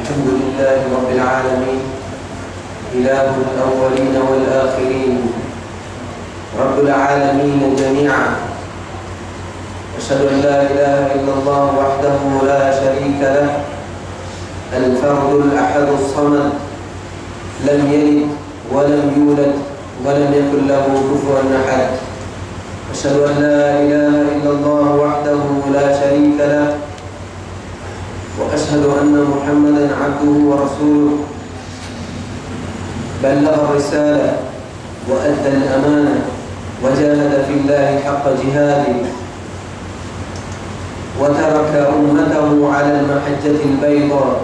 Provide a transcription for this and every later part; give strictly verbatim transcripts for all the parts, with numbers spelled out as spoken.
الحمد لله رب العالمين، إله الأولين والآخرين، رب العالمين جميعا. أشهد أن لا إله إلا الله وحده لا شريك له، الفرد الأحد الصمد، لم يلد ولم يولد ولم يكن له كفوا أحد. أشهد أن لا إله إلا الله وحده لا شريك له، وأشهد أن محمدا عبده ورسوله، بلغ الرسالة وأدى الأمانة وجاهد في الله حق جهاده وترك أمته على المحجة البيضاء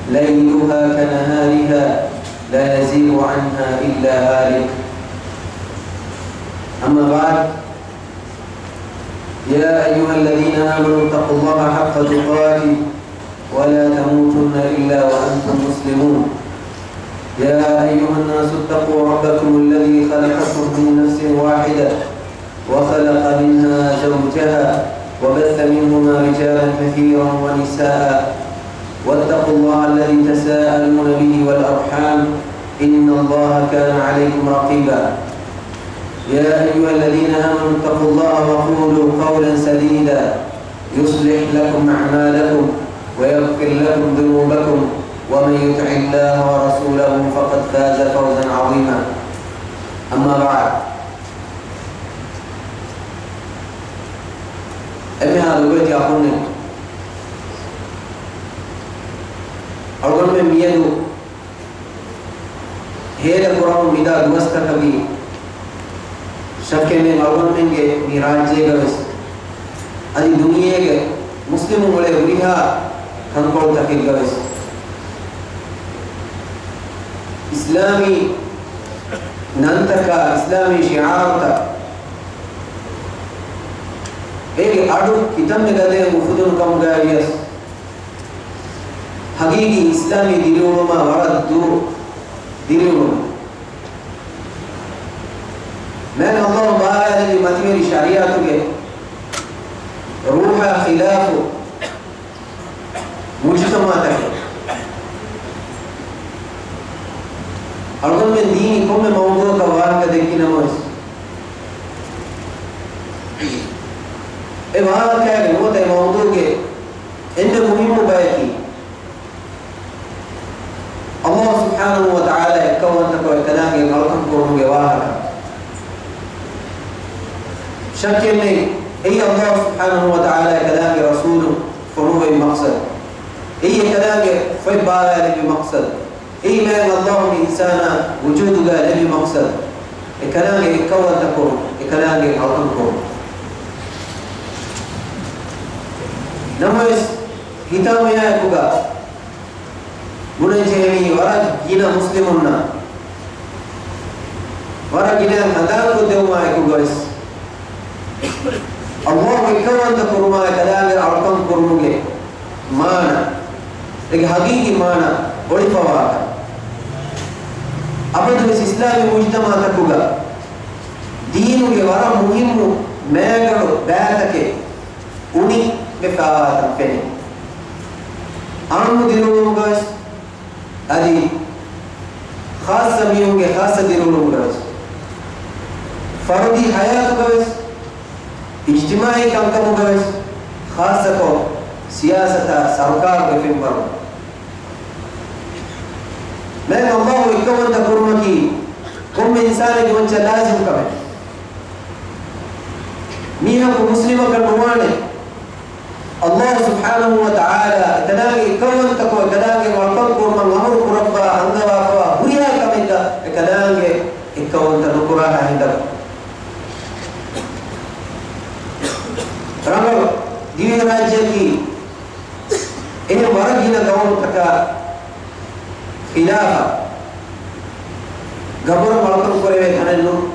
ليلها كنهارها لا يزيغ عنها إلا هالك. أما بعد، يا أيها الذين آمنوا اتقوا الله حق تقاته ولا تموتن إلا وأنتم مسلمون. يا أيها الناس اتقوا ربكم الذي خلقكم من نفس واحدة وخلق منها زوجها وبث منهما رجالا كثيرا ونساء واتقوا الله الذي تساءلون به والأرحام إن الله كان عليكم رقيبا. يا أيها الذين آمنوا اتقوا الله وقولوا قولا سديدا يصلح لكم أعمالكم ويغفر لكم ذنوبكم ومن يطع الله ورسوله فقد فاز فوزا عظيما. أما بعد، އެންމެހާ ލޮބުވެތި އަޚުންނޭ، އަޅުގަނޑުމެން މިއަދު ހޭދަ ކުރަމުން މިދާ ދުވަސްތަކަކީ، ޝައްކެއް ނެތް އަޅުގަނޑުމެންގެ މި ރާއްޖޭގަވެސް، އަދި ދުނިޔޭގެ މުސްލިމުން އުޅޭ ހުރިހާ ކަންކޮޅުތަކެއްގަވެސް، އިސްލާމީ ނަންތަކާ، އިސްލާމީ ޝިޢާރުތައް އޭގެ އަޑު ކިތަންމެ ގަދައިން އުފުދުނު ކަމުގައި ވިޔަސް، ހަގީގީ އިސްލާމީ ދިރިއުޅުމާ ވަރަށް ދުރު ދިރިއުޅުމެއް. މާތް ﷲ ބާވާލެއްވި މަތިވެރި ޝަރީޢަތުގެ ރޫޙާ ޚިލާފު މުޖުތަމަޢުތަކެއް. އަޅުގަނޑުމެން ދީނީ ކޮންމެ މައުޟޫޢަކަށް ވާހަކަ ދެއްކި ނަމަވެސް، އެ ވާހަކައިގެ ނުވަތަ އެ މައުޟޫޢުގެ އެންމެ މުހިއްމު ބަޔަކީ، ﷲ ސުބްޙާނަހޫ ވަތަޢާލާ އެއްކައުވަންތަކޮށް އެކަލާނގެ އަޅުކަން ކުރުމުގެ ވާހަކަ. ޝައްކެއް ނެތް، އެއީ ﷲ ސުބްޙާނަހޫ ވަތަޢާލާ އެކަލާނގެ ރަސޫލު ފޮނުއްވި މަޤްޞަދު. އެއީ އެކަލާނގެ ފޮތް ބާވާލެއްވި މަޤްޞަދު. އެއީ މާތް ﷲ މި އިންސާނާ ވުޖޫދުގައި ލެއްވި މަޤްޞަދު. އެކަލާނގެ އެއްކައުވަންތަކުރުން، އެކަލާނގެ އަޅުކަން ކުރުން. ނަމަވެސް، ހިތާމަޔާއެކުގަ ބުނަންޖެހެނީ ވަރަށް ގިނަ މުސްލިމުންނަށް، ވަރަށް ގިނަ ހަނދާންކޮށްދެވުމާއެކުގަވެސް، ﷲ އެއްކައުވަންތަ ކުރުމާ އެކަލާނގެ އަޅުކަން ކުރުމުގެ މާނަ، އޭގެ ހަގީގީ މާނަ އޮޅިފަވާކަން. އަބަދުވެސް އިސްލާމީ މުޖުތަމަޢުތަކުގަ ދީނުގެ ވަރަށް މުހިއްމު މައިގަނޑު ބައިތަކެއް އުނިވެފަވާކަން ފެނޭ. ޢާއްމު ދިރިއުޅުމުގަވެސް، އަދި ޚާއްޞަ މީހުންގެ ޚާއްޞަ ދިރިއުޅުމުގަވެސް، ފަރުދީ ޙަޔާތުގަވެސް، އިޖްތިމާޢީ ކަންކަމުގަވެސް، ޚާއްޞަކޮށް ސިޔާސަތާ ސަރުކާރުގެ ފެންވަރު. މާތް ﷲ އެއްކައުވަންތަ ކުރުމަކީ ކޮންމެ އިންސާނެއްގެ މައްޗަށް ލާޒިމް ކަމެއް. މީހަކު މުސްލިމަކަށް ނުވާނެ، ﷲ ސުބްޙާނަހޫ ވަތަޢާލާ އެކަލާނގެ އެއްކައުވަންތަކޮށް އެކަލާނގެ އަޅުކަން ކުރުމަށް އަމުރު ކުރައްވާ އަންގަވާފަވާ ހުރިހާ ކަމެއްގަ އެކަލާނގެ އެއްކައުވަންތަ ނުކުރާހާ ހިނދަކު. ރަނގަޅު ދިވެހިރާއްޖެއަކީ އެހެން ވަރަށް ގިނަ ޤައުމުތަކާ ޚިލާފަށް ގަބުރަށް އަޅުކަން ކުރެވޭ ތަނެއް ނޫން.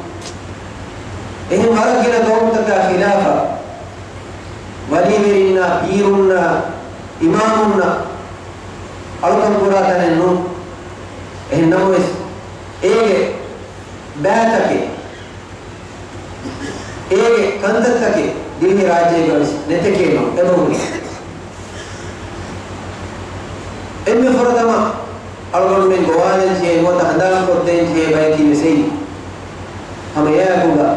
އެހެން ވަރަށް ގިނަ ޤައުމުތަކާ ޚިލާފަށް ވަލީވެރިންނާ، ޕީރުންނާ، އިމާމުންނާ އަޅުކަން ކުރާ ތަނެއް ނޫން. އެހެން ނަމަވެސް، އޭގެ ބައިތަކެއް، އޭގެ ކަންތައްތަކެއް ދިވެހިރާއްޖޭގަވެސް ނެތެކޭ ނޫން. އެބަހުރި. އެންމެ ފުރަތަމަ އަޅުގަނޑުމެން ގޮވާލަން ޖެހޭ ނުވަތަ ހަނދާންކޮށްދޭން ޖެހޭ ބަޔަކީ ވެސް އެއީ. ހަމަ އެއާއެކުގަ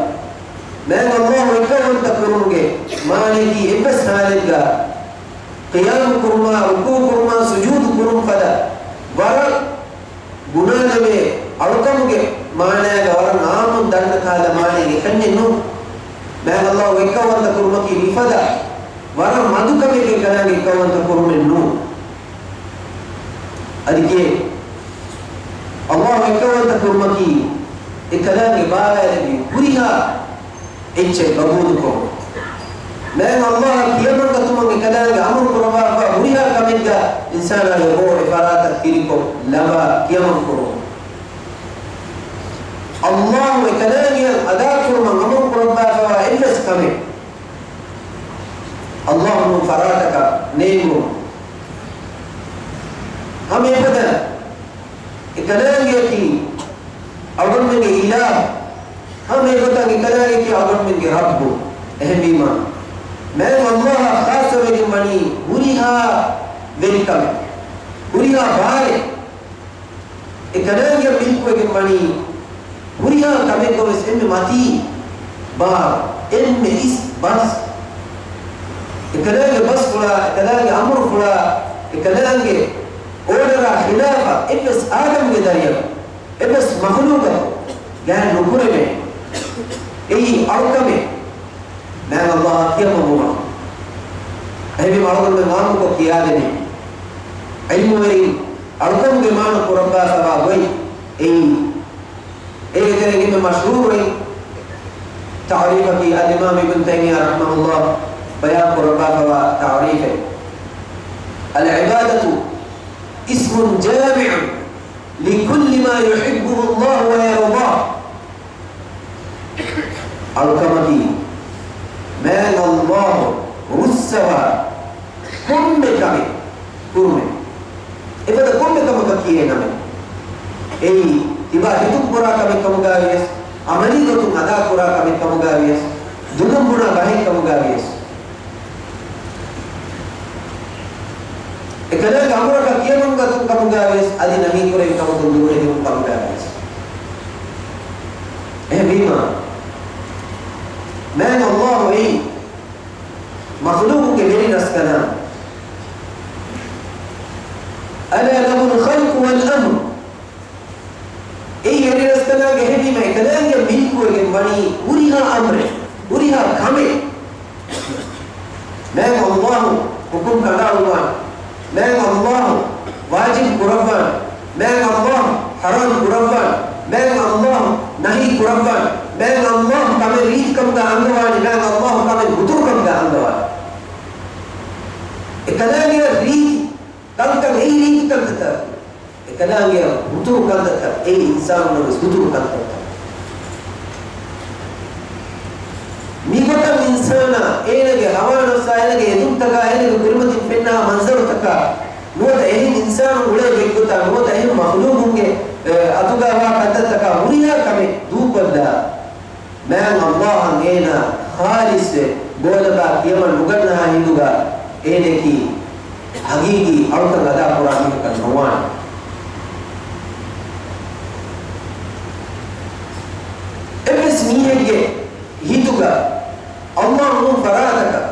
މާތް ﷲ އެއްކައުވަންތަ ކުރުމުގެ މާނަޔަކީ އެއްވެސް ޙާލެއްގަ ޤިޔާމު ކުރުމާ، ރުކޫޢު ކުރުމާ، ސުޖޫދު ކުރުން ފަދަ ވަރަށް ގުނާލެވޭ އަޅުކަމުގެ މާނައިގަ ވަރަށް އާއްމުން ދަންނަ ކަހަލަ މާނައެއް އެކަންޏެއް ނޫން. މާތް ﷲ އެއްކައުވަންތަ ކުރުމަކީ މިފަދަ ވަރަށް މަދު ކަމެއްގެ ކަލާނގެ އެއްކައުވަންތަ ކުރުމެއް ނޫން. އަދި ކިޔޭ، ﷲ އެއްކައުވަންތަ ކުރުމަކީ އެ ކަލާނގެ ބާވާލެވި ހުރިހާ އެއްޗެއް ގަބޫލުކޮށް، މާތް ﷲ އަށް ކިޔަމަންގަތުމަށް އެކަލާނގެ އަމުރު ކުރައްވާފަ ހުރިހާ ކަމެއްގަ އިންސާނާގެ ބޯ އެފަރާތަށް ތިރިކޮށް ލަނބާ ކިޔަމަން ކުރުން. ﷲ އެކަލާނގެއަށް އަދާކުރުމަށް އަމުރު ކުރައްވާފަވާ އެއްވެސް ކަމެއް ﷲ ނޫން ފަރާތަކަށް ނޭނގުން. ހަމަ އެފަދަ އެކަލާނގެއަކީ އަޅުގަނޑުމެންގެ އިލާހު، ހަމަ އެގޮތަށް އެކަލާނގެއަކީ އަޅުގަނޑުމެންގެ ރައްބު. އެހެންވީމަ، މާތް ﷲ އަށް ޚާއްޞަވެގެން ވަނީ ހުރިހާ ވެރިކަމެއް، ހުރިހާ ބާރެއް އެކަލާނގެއަށް މިލްކުވެގެން ވަނީ. ހުރިހާ ކަމެއްގަވެސް އެންމެ މަތީ ބާރު، އެންމެ އިސް ބަސް، އެކަލާނގެ ބަސްފުޅާ، އެކަލާނގެ އަމުރުފުޅާ، އެކަލާނގެ އޯޑަރާ ޚިލާފަށް އެއްވެސް އާދަމުގެ ދަރިއަކު، އެއްވެސް މަޚުލޫޤަކު ގާތް ނުކުރެވޭ. އެއީ އަޅުކަމެއް. މާތް ﷲ އަށް ކިޔަމަންވުމަށް. އެހެންވީމަ އަޅުގަނޑުމެން އާއްމުކޮށް ކިޔާދެނީ. ޢިލްމުވެރިން އަޅުކަމުގެ މާނަ ކުރައްވާފަވާ ގޮތް އެއީ. އޭގެ ތެރެއިން އެންމެ މަޝްހޫރު ތަޢުރީފަކީ އަލްއިމާމް އިބްނު ތައިމިއްޔާ ރަޙިމަހުﷲ ބަޔާން ކުރައްވާފަވާ ތަޢުރީފެއް. العبادة اسم جامع لكل ما يحبه الله ويرضاه. އަޅުކަމަކީ މާތް ﷲ ރުއްސަވާ ކޮންމެ ކަމެއް ކުރުމެއް. އެފަދަ ކޮންމެ ކަމަކަށް ކިޔޭ ނަމެއް. އެއީ ތިބާ ހިތުން ކުރާ ކަމެއް ކަމުގައިވިޔަސް، ޢަމަލީ ގޮތުން އަދާ ކުރާ ކަމެއް ކަމުގައިވިޔަސް، ދުލުން ބުނާ ބަހެއް ކަމުގައިވިޔަސް، އެކަލާނގެ އަމުރަކަށް ކިޔަމަންގަތުން ކަމުގައިވިޔަސް، އަދި ނަހީ ކުރެވި ކަމަކުން ދުރުހެލުން ކަމުގައިވިޔަސް. އެހެންވީމަ، މާތް ﷲ އެއީ މަޚްލޫޤުގެ ވެރިރަސްކަލާނގެ. ألا له الخلق والأمر. އެއީ ވެރިރަސްކަލާނގެ. އެހެންވީމަ އެކަލާނގެ މިލްކުވެގެން ވަނީ ހުރިހާ އަމްރެއް، ހުރިހާ ކަމެއް. މާތް ﷲ ޙުކުމް ކަނޑައަޅުއްވާނެ. މާތް ﷲ ވާޖިބު ކުރައްވާނެ. މާތް ﷲ ޙަރާމް ކުރައްވާނެ. މާތް ﷲ ނަހީ ކުރައްވާނެ. މާތް ﷲ ކަމެއް ރީތިކަމުގަ އަންގަވާނެ. މާތް ﷲ ކަމެއް ހުތުރުކަމުގަ އަންގަވާނެ. އެކަލާނގެ ރީތި ކަންކަން އެއީ ރީތި ކަންތައްތައް. އެކަލާނގެ ހުތުރު ކަންތައްތައް އެއީ އިންސާނުންނަށް ވެސް ހުތުރު ކަންތައްތައް. މިގޮތަށް އިންސާނާ އޭނަގެ ހަވާ ނަފްސާ، އޭނަގެ އެދުންތަކާ، އޭނަގެ ކުރިމަތިން ފެންނަ މަންޒަރުތަކާ ނުވަތަ އެހެން އިންސާނުން އުޅޭ ގޮތްގޮތާ ނުވަތަ އެހެން މަޚްލޫޤުންގެ، އެ، އަތުގަ ވާ ކަންތައްތަކާ ހުރިހާ ކަމެއް ދޫކޮށްލާ، މާތް ﷲ އަށް އޭނާ ޚާލިޞްވެ ބޯލަބާ ކިޔަމަން ނުގަންނަހާ ހިނދުގަ އޭނައަކީ ޙަޤީޤީ އަޅުކަން އަދާކުރާ މީހަކަށް ނުވާނެ. އެއްވެސް މީހެއްގެ ހިތުގަ ﷲ ނޫން ފަރާތަކަށް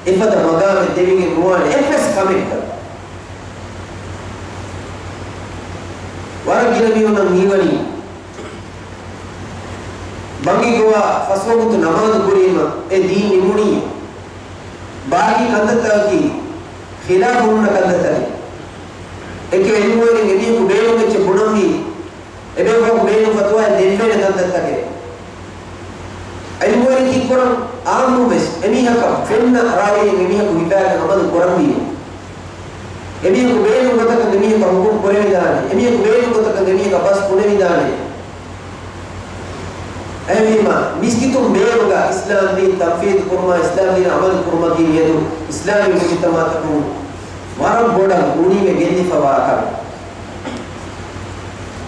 އެފަދަ މަގާމެއް ދެވިގެން ނުވާނެ އެއްވެސް ކަމެއްގަ. ވަރަށް ގިނަ މީހުންނަށް ހީވަނީ، ބަންގި ގޮވާ ފަސް ވަގުތު ނަމާދު ކުރީމަ އެ ދީން ނިމުނީ. ބާކީ ކަންތައްތަކަކީ ޚިލާފު ހުންނަ ކަންތައްތަކެއް. އެކެއް ޢިލްމުވެރިން އެމީހަކު ބޭނުން އެއްޗެއް ބުނަންވީ، އެބޭފުޅަކު ބޭނުން ފަތުވާއެއް ދެއްވޭނެ ކަންތައްތަކެއް. ޢިލްމުވެރިން ކީއްކުރަން؟ ޢާއްމުން ވެސް އެމީހަކަށް ފެންނަ ރާވީއެއް އެމީހަކު ހިފާގެން ޢަމަލު ކުރަންވީ. އެމީހަކު ބޭނުން ގޮތަކަށް އެމީހަކަށް ޙުކުމް ކުރެވިދާނެ. އެމީހަކު ބޭނުން ގޮތަކަށް އެމީހަކަށް ބަސް ބުނެވިދާނެ. އެހެންވީމަ، މިސްކިތުން ބޭރުގަ އިސްލާމް ދީން ތަންފީޛު ކުރުމާ، އިސްލާމް ދީނަށް ޢަމަލު ކުރުމަކީ މިއަދު އިސްލާމީ މުޖުތަމަޢުތަކުން ވަރަށް ބޮޑަށް އުނިވެ ގެންދިފަވާ ކަމެއް.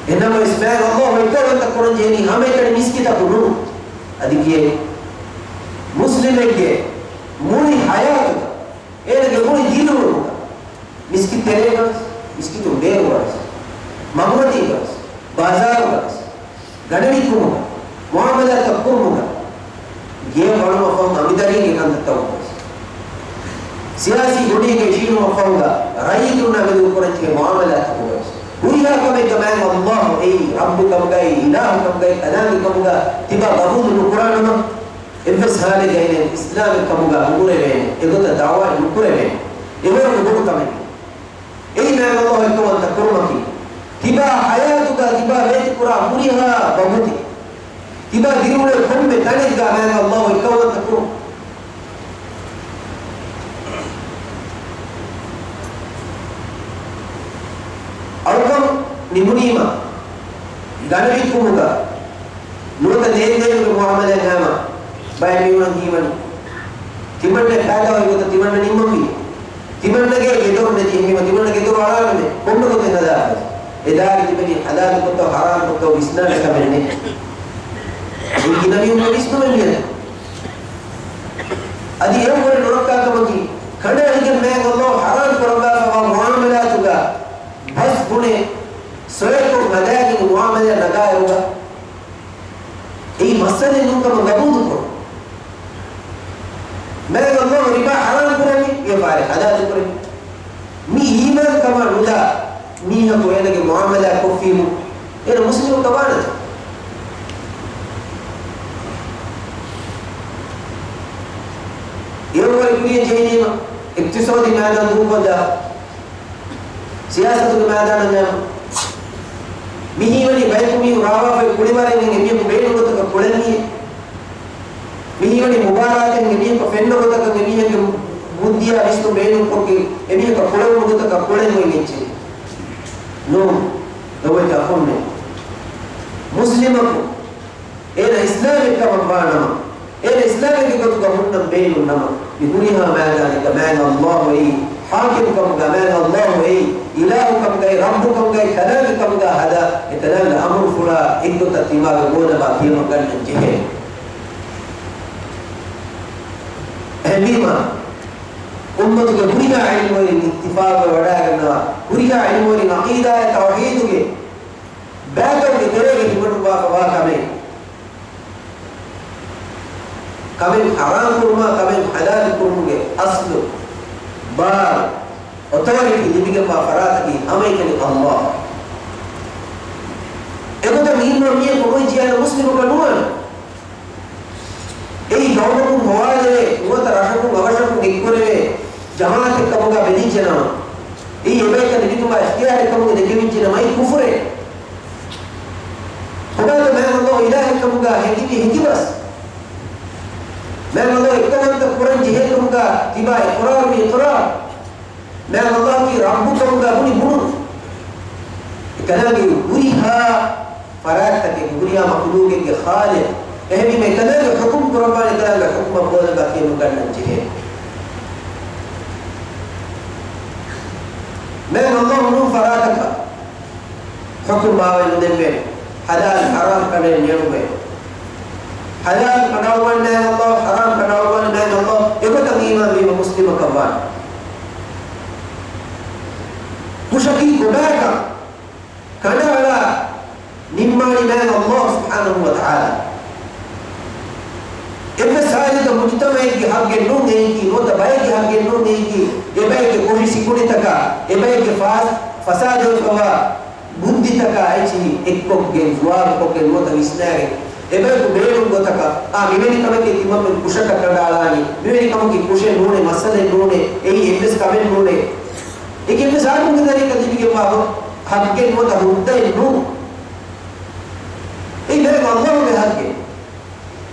އެހެންނަމަވެސް، މާތް ﷲ އެއްކައުވަންތަ ކުރަން ޖެހެނީ ހަމައެކަނި މިސްކިތަކު ނޫން. އަދި ކިޔޭ، މުސްލިމެއްގެ މުޅި ޙަޔާތުގަ، އޭނަގެ މުޅި ދިރިއުޅުމުގަ، މިސްކިތް ތެރޭގަވެސް، މިސްކިތުން ބޭރުގަވެސް، މަގުމަތީގަވެސް، ބާޒާރުގަވެސް، ގަނެވިއްކުމުގަ، މުއާމަލާތްތައް ކުރުމުގަ، ގެޔަށް ވަޅުމަށްފަހު އަނބިދަރީގެ ކަންތައްތަކުގަވެސް، ސިޔާސީ ގޮނޑިއެއްގައި ޝީނުމަށްފަހުގަ ރައްޔިތުންނާ މެދު ކުރަންޖެހޭ މުއާމަލާތްތަކުގަވެސް، ހުރިހާ ކަމެއްގަ މާތް އައްލާހު އެއީ، ރައްބު ކަމުގައި، އިލާހު ކަމުގައި، ކަލާނގެ ކަމުގަ ތިބާ ގަބޫލު ނުކުރާނަމަ، އެއްވެސް ހާލެއްގައި އިސްލާމެއް ކަމުގަ ނުގުރެވޭނެ، އެގޮތަށް ދަޢުވާ ނުކުރެވޭނެ. އެވަރުގެ ބޮޑު ކަމެކޭ. އެއީ މާތް އައްލާހު އެއްކައުވަންތަ ކުރުމަކީ، ތިބާ ޙަޔާތުގަ ތިބާ ވޭތުކުރާ ހުރިހާ ވަގުތެއް، ތިބާ ދިރިއުޅޭ ކޮންމެ ތަނެއްގަ މާތް އައްލާހު އެއްކައުވަންތަ ކުރުން. އަޅުކަން ނިމުނީމަ، ގަނެވިއްކުމުގަ ނުވަތަ ދޭން ދޭނުގެ މުއާމަލާތް ހަމަ ބައެއް މީހުނަށް ހީވަނީ، ތިމަންނަ ފައިދާ އޮތް ގޮތަށް ތިމަންނަ ނިންމަންވީ. ތިމަންނަގެ ގެދޮރު ނެތި ހެންވީމަ ތިމަންނަގެ ދޮރު އަޅާނަމޭ. ކޮންމެ ގޮތެއް ހަދާފަ. އެ ދާރި ތިބެނީ ޙަލާލު ކޮށްތޯ ޙަރާމް ކޮށްތޯ ވިސްނާނެ ކަމެއް ނެތް. އެ ގިނަ މީހުން ވިސްނުމެއް ނެތް. އަދި އެއަށްވުރެ ނުރައްކާ ކަމަކީ، ކަނޑައެޅިގެން މާތް އައްލާހު ޙަރާމް ކުރައްވާފަވާ މުއާމަލާތުގަ ބަސް ބުނެ، ސޮއެކޮށް ހަދާގެން މުއާމަލާތް ނަގާއިރުގަ، އެއީ މައްސަލައެއް ނޫންކަމަށް ގަބޫލުކުރުން. މާތް އައްލާހު ރިބާ ޙަރާމް ކުރަނީ، ވިޔަފާރި ޙަލާލު ކުރަނީ. މި އީމާންކަމާ ނުލާ މީހަކު އޭނަގެ މުއާމަލާތް ކޮށްފީމު، އޭނަ މުސްލިމެއް ކަމާނަތަ؟ އެއަށްވުރެ ކުރިޔަށް ޖެހެނީމަ، އިޤްތިޞާދީ މައިދާން ދޫކޮށްލާ، ސިޔާސަތުގެ މައިދާނަށް ނަމަ، މި ހީވަނީ ބަޔަކު މީހުން ރާވާފައި ކުޅިވަރެއް އެމީހަކު ބޭނުން ގޮތަކަށް ކުޅެންވީ. މި ހީވަނީ މުބާރާތެއް އެމީހަކަށް ފެންނަ ގޮތަކަށް އެމީހެއްގެ ބުއްދިއާ ވިސްނުން ބޭނުންކޮށްގެން އެމީހަކަށް ކުޅެވުނު ގޮތަކަށް ކުޅެން އޮތް އެއްޗެއް ނޫން. ލޮބުވެތި އަޚުންނޭ، މުސްލިމަކު އޭނަ އިސްލާމެއް ކަމަށް ވާނަމަ، އޭނަ އިސްލާމެއްގެ ގޮތުގަ ހުންނަން ބޭނުން ނަމަ، މި ހުރިހާ މައިދާނެއްގަ މާތް އައްލާހު އެއީ، ޙާކިމް ކަމުގަ މާތް އައްލާހު އެއީ، އިލާހު ކަމުގައި، ރައްބު ކަމުގައި، ކަލާނގެ ކަމުގަ ހަދާ، އެ ކަލާނގެ އަމުރުފުޅާ އެއްގޮތަށް ތިމާގެ ގޯލަބާ ކިޔަމަން ގަންނަން ޖެހޭ. އެހެންވީމަ، އުއްމަތުގެ ހުރިހާ ޢިލްމުވެރިން އިއްތިފާޤުވެ ވަޑައިގަންނަވާ، ހުރިހާ ޢިލްމުވެރިން ޢަޤީދާއާއި ތައުޙީދުގެ ބައިކަމުގެ ތެރޭގަ ހިމަނުއްވާފަވާ ކަމެއް، ކަމެއް ޙަރާމް ކުރުމާ ކަމެއް ޙަލާލު ކުރުމުގެ އަޞްލު، ބާރު، އޮތޯރިޓީ ލިބިގެންވާ ފަރާތަކީ ހަމައެކަނި އައްލާހު. އެގޮތަށް އީމާން މިޔަކު ނުވެއްޖިއްޔާ މުސްލިމަކަށް ނުވާނެ. އެއީ ގައުމަކުން ހޮވާލެވޭ، ނުވަތަ ރަށަކުން އަވަށަކުން އެއްކުރެވޭ ޖަމާޢަތެއް ކަމުގަ ބެލިއްޖެނަމަ، އެއީ އެބަޔަކަށް ލިބިގެންވާ އިޚްތިޔާރެއް ކަމުގަ ދެކެވިއްޖެނަމަ، އެއީ ކުފުރެއް. ކޮބާތޯ މާތް އައްލާހު އިލާހެއް ކަމުގަ ހެނގިވީ ހެނގިބަސް؟ މާތް އައްލާހު އެއްކަލަންތައް ކުރަން ޖެހޭ ކަމުގަ ތިބާ އިޤްރާރުވީ އިޤްރާރު. މާތް އައްލާހަކީ ރައްބު ކަމުގަ ބުނި ބުނުން. އެކަލާނގެ ހުރިހާ ފަރާތްތަކެއް، ހުރިހާ މަޚްލޫޤެއްގެ ޚާލިޤު. އެހެންވީމަ އެކަލާނގެ ޙުކުމް ކުރައްވާނެ ކަލާނގެ ޙުކުމަށް ބޯލަބާ ކިޔަމަން ގަންނަން ޖެހޭ. މާތް އައްލާހު ނޫން ފަރާތަކަށް ޙުކުމް ބާވައި ނުދެއްވޭ. ޙަލާލު ޙަރާމް ކަނޑައެއް ނެރުވޭ. ޙަލާލު ކަނޑައަޅުވާނެ މާތް އައްލާހު، ޙަރާމް ކަނޑައަޅުވާނެ މާތް އައްލާހު، އެގޮތަށް އީމާން ވީމަ މުސްލިމަކަށް ވާނެ. ކުށަކީ ކޮބާކަން ކަނޑައަޅާ ނިންމާނީ މާތް އައްލާހު ސުބްޙާނަހޫ ވަތަޢާލާ. އެއްވެސް ހާލެއްގަ މުޖުތަމަޢެއްގެ ޙައްޤެއް ނޫން އެއީކީ، ނުވަތަ ބައެއްގެ ޙައްޤެއް ނޫން އެއީކީ، އެބައެއްގެ ކުށި ސިކުނޑިތަކާ، އެބައެއްގެ ފާސް-، ފަސާދަވެފަވާ ބުއްދިތަކާ އެއްޗިހި އެއްކޮށްގެން ޒުވާލުކޮށްގެން ނުވަތަ ވިސްނާގެން، އެބަޔަކު ބޭނުން ގޮތަކަށް އާ މިވެނި ކަމެކޭ ތިމަންމެން ކުށަކަށް ކަނޑައަޅާނީ، މިވެނި ކަމަކީ ކުށެއް ނޫނޭ، މައްސަލައެއް ނޫނޭ، އެއީ އެއްވެސް ކަމެއް ނޫނޭ. އެކި އެއްވެސް އާންމުގެ ތަރިއަކަށް ލިބިގެންވާ ޙައްޤެއް ނުވަތަ ހުއްދައެއް ނޫން. އެއީ މާތް އައްލާހުގެ ޙައްޤެއް.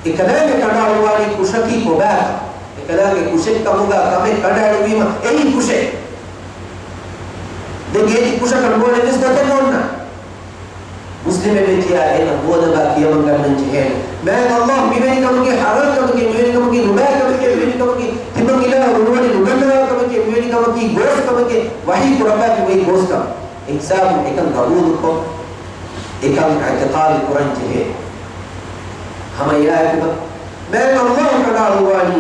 އެކަލާނގެ ކަނޑައަޅުވާނީ ކުށަކީ ކޮބާކަން؟ އެކަލާނގެ ކުށެއްކަމުގަ ކަމެއް ކަނޑައެޅުވީމަ އެއީ ކުށެއް. ދެން އޭތި ކުށަކަށް ނުވާނެ އެއްވެސް ގޮތެއް ނޯންނާނެ. މުސްލިމެއް ވެއްޖިއްޔާ އޭނަ ބޯލަބާ ކިޔަމަން ގަންނަން ޖެހޭނެ. މާތް އައްލާހު މިވެނި ކަމަކީ ޙަރާމް ކަމެކޭ، މިވެނި ކަމަކީ ނުބައި ކަމެކޭ، މިވެނި ކަމަކީ ތިމަން އިލާހު ނުވަނީ ނުގަންނަވާ ކަމެކޭ، މިވެނި ކަމަކީ ގޯސް ކަމެކޭ، ވަޙީ ކުރައްވާފައި އޮތް ގޯސް ކަމެއް. އެ ހިސާބުން އެކަން ގަބޫލުކޮށް، އެކަން އިޢުތިޤާދު ކުރަން ޖެހޭ. ހަމަ އެއާއެކުގަ މާތް އައްލާހު ކަނޑައަޅުވާނީ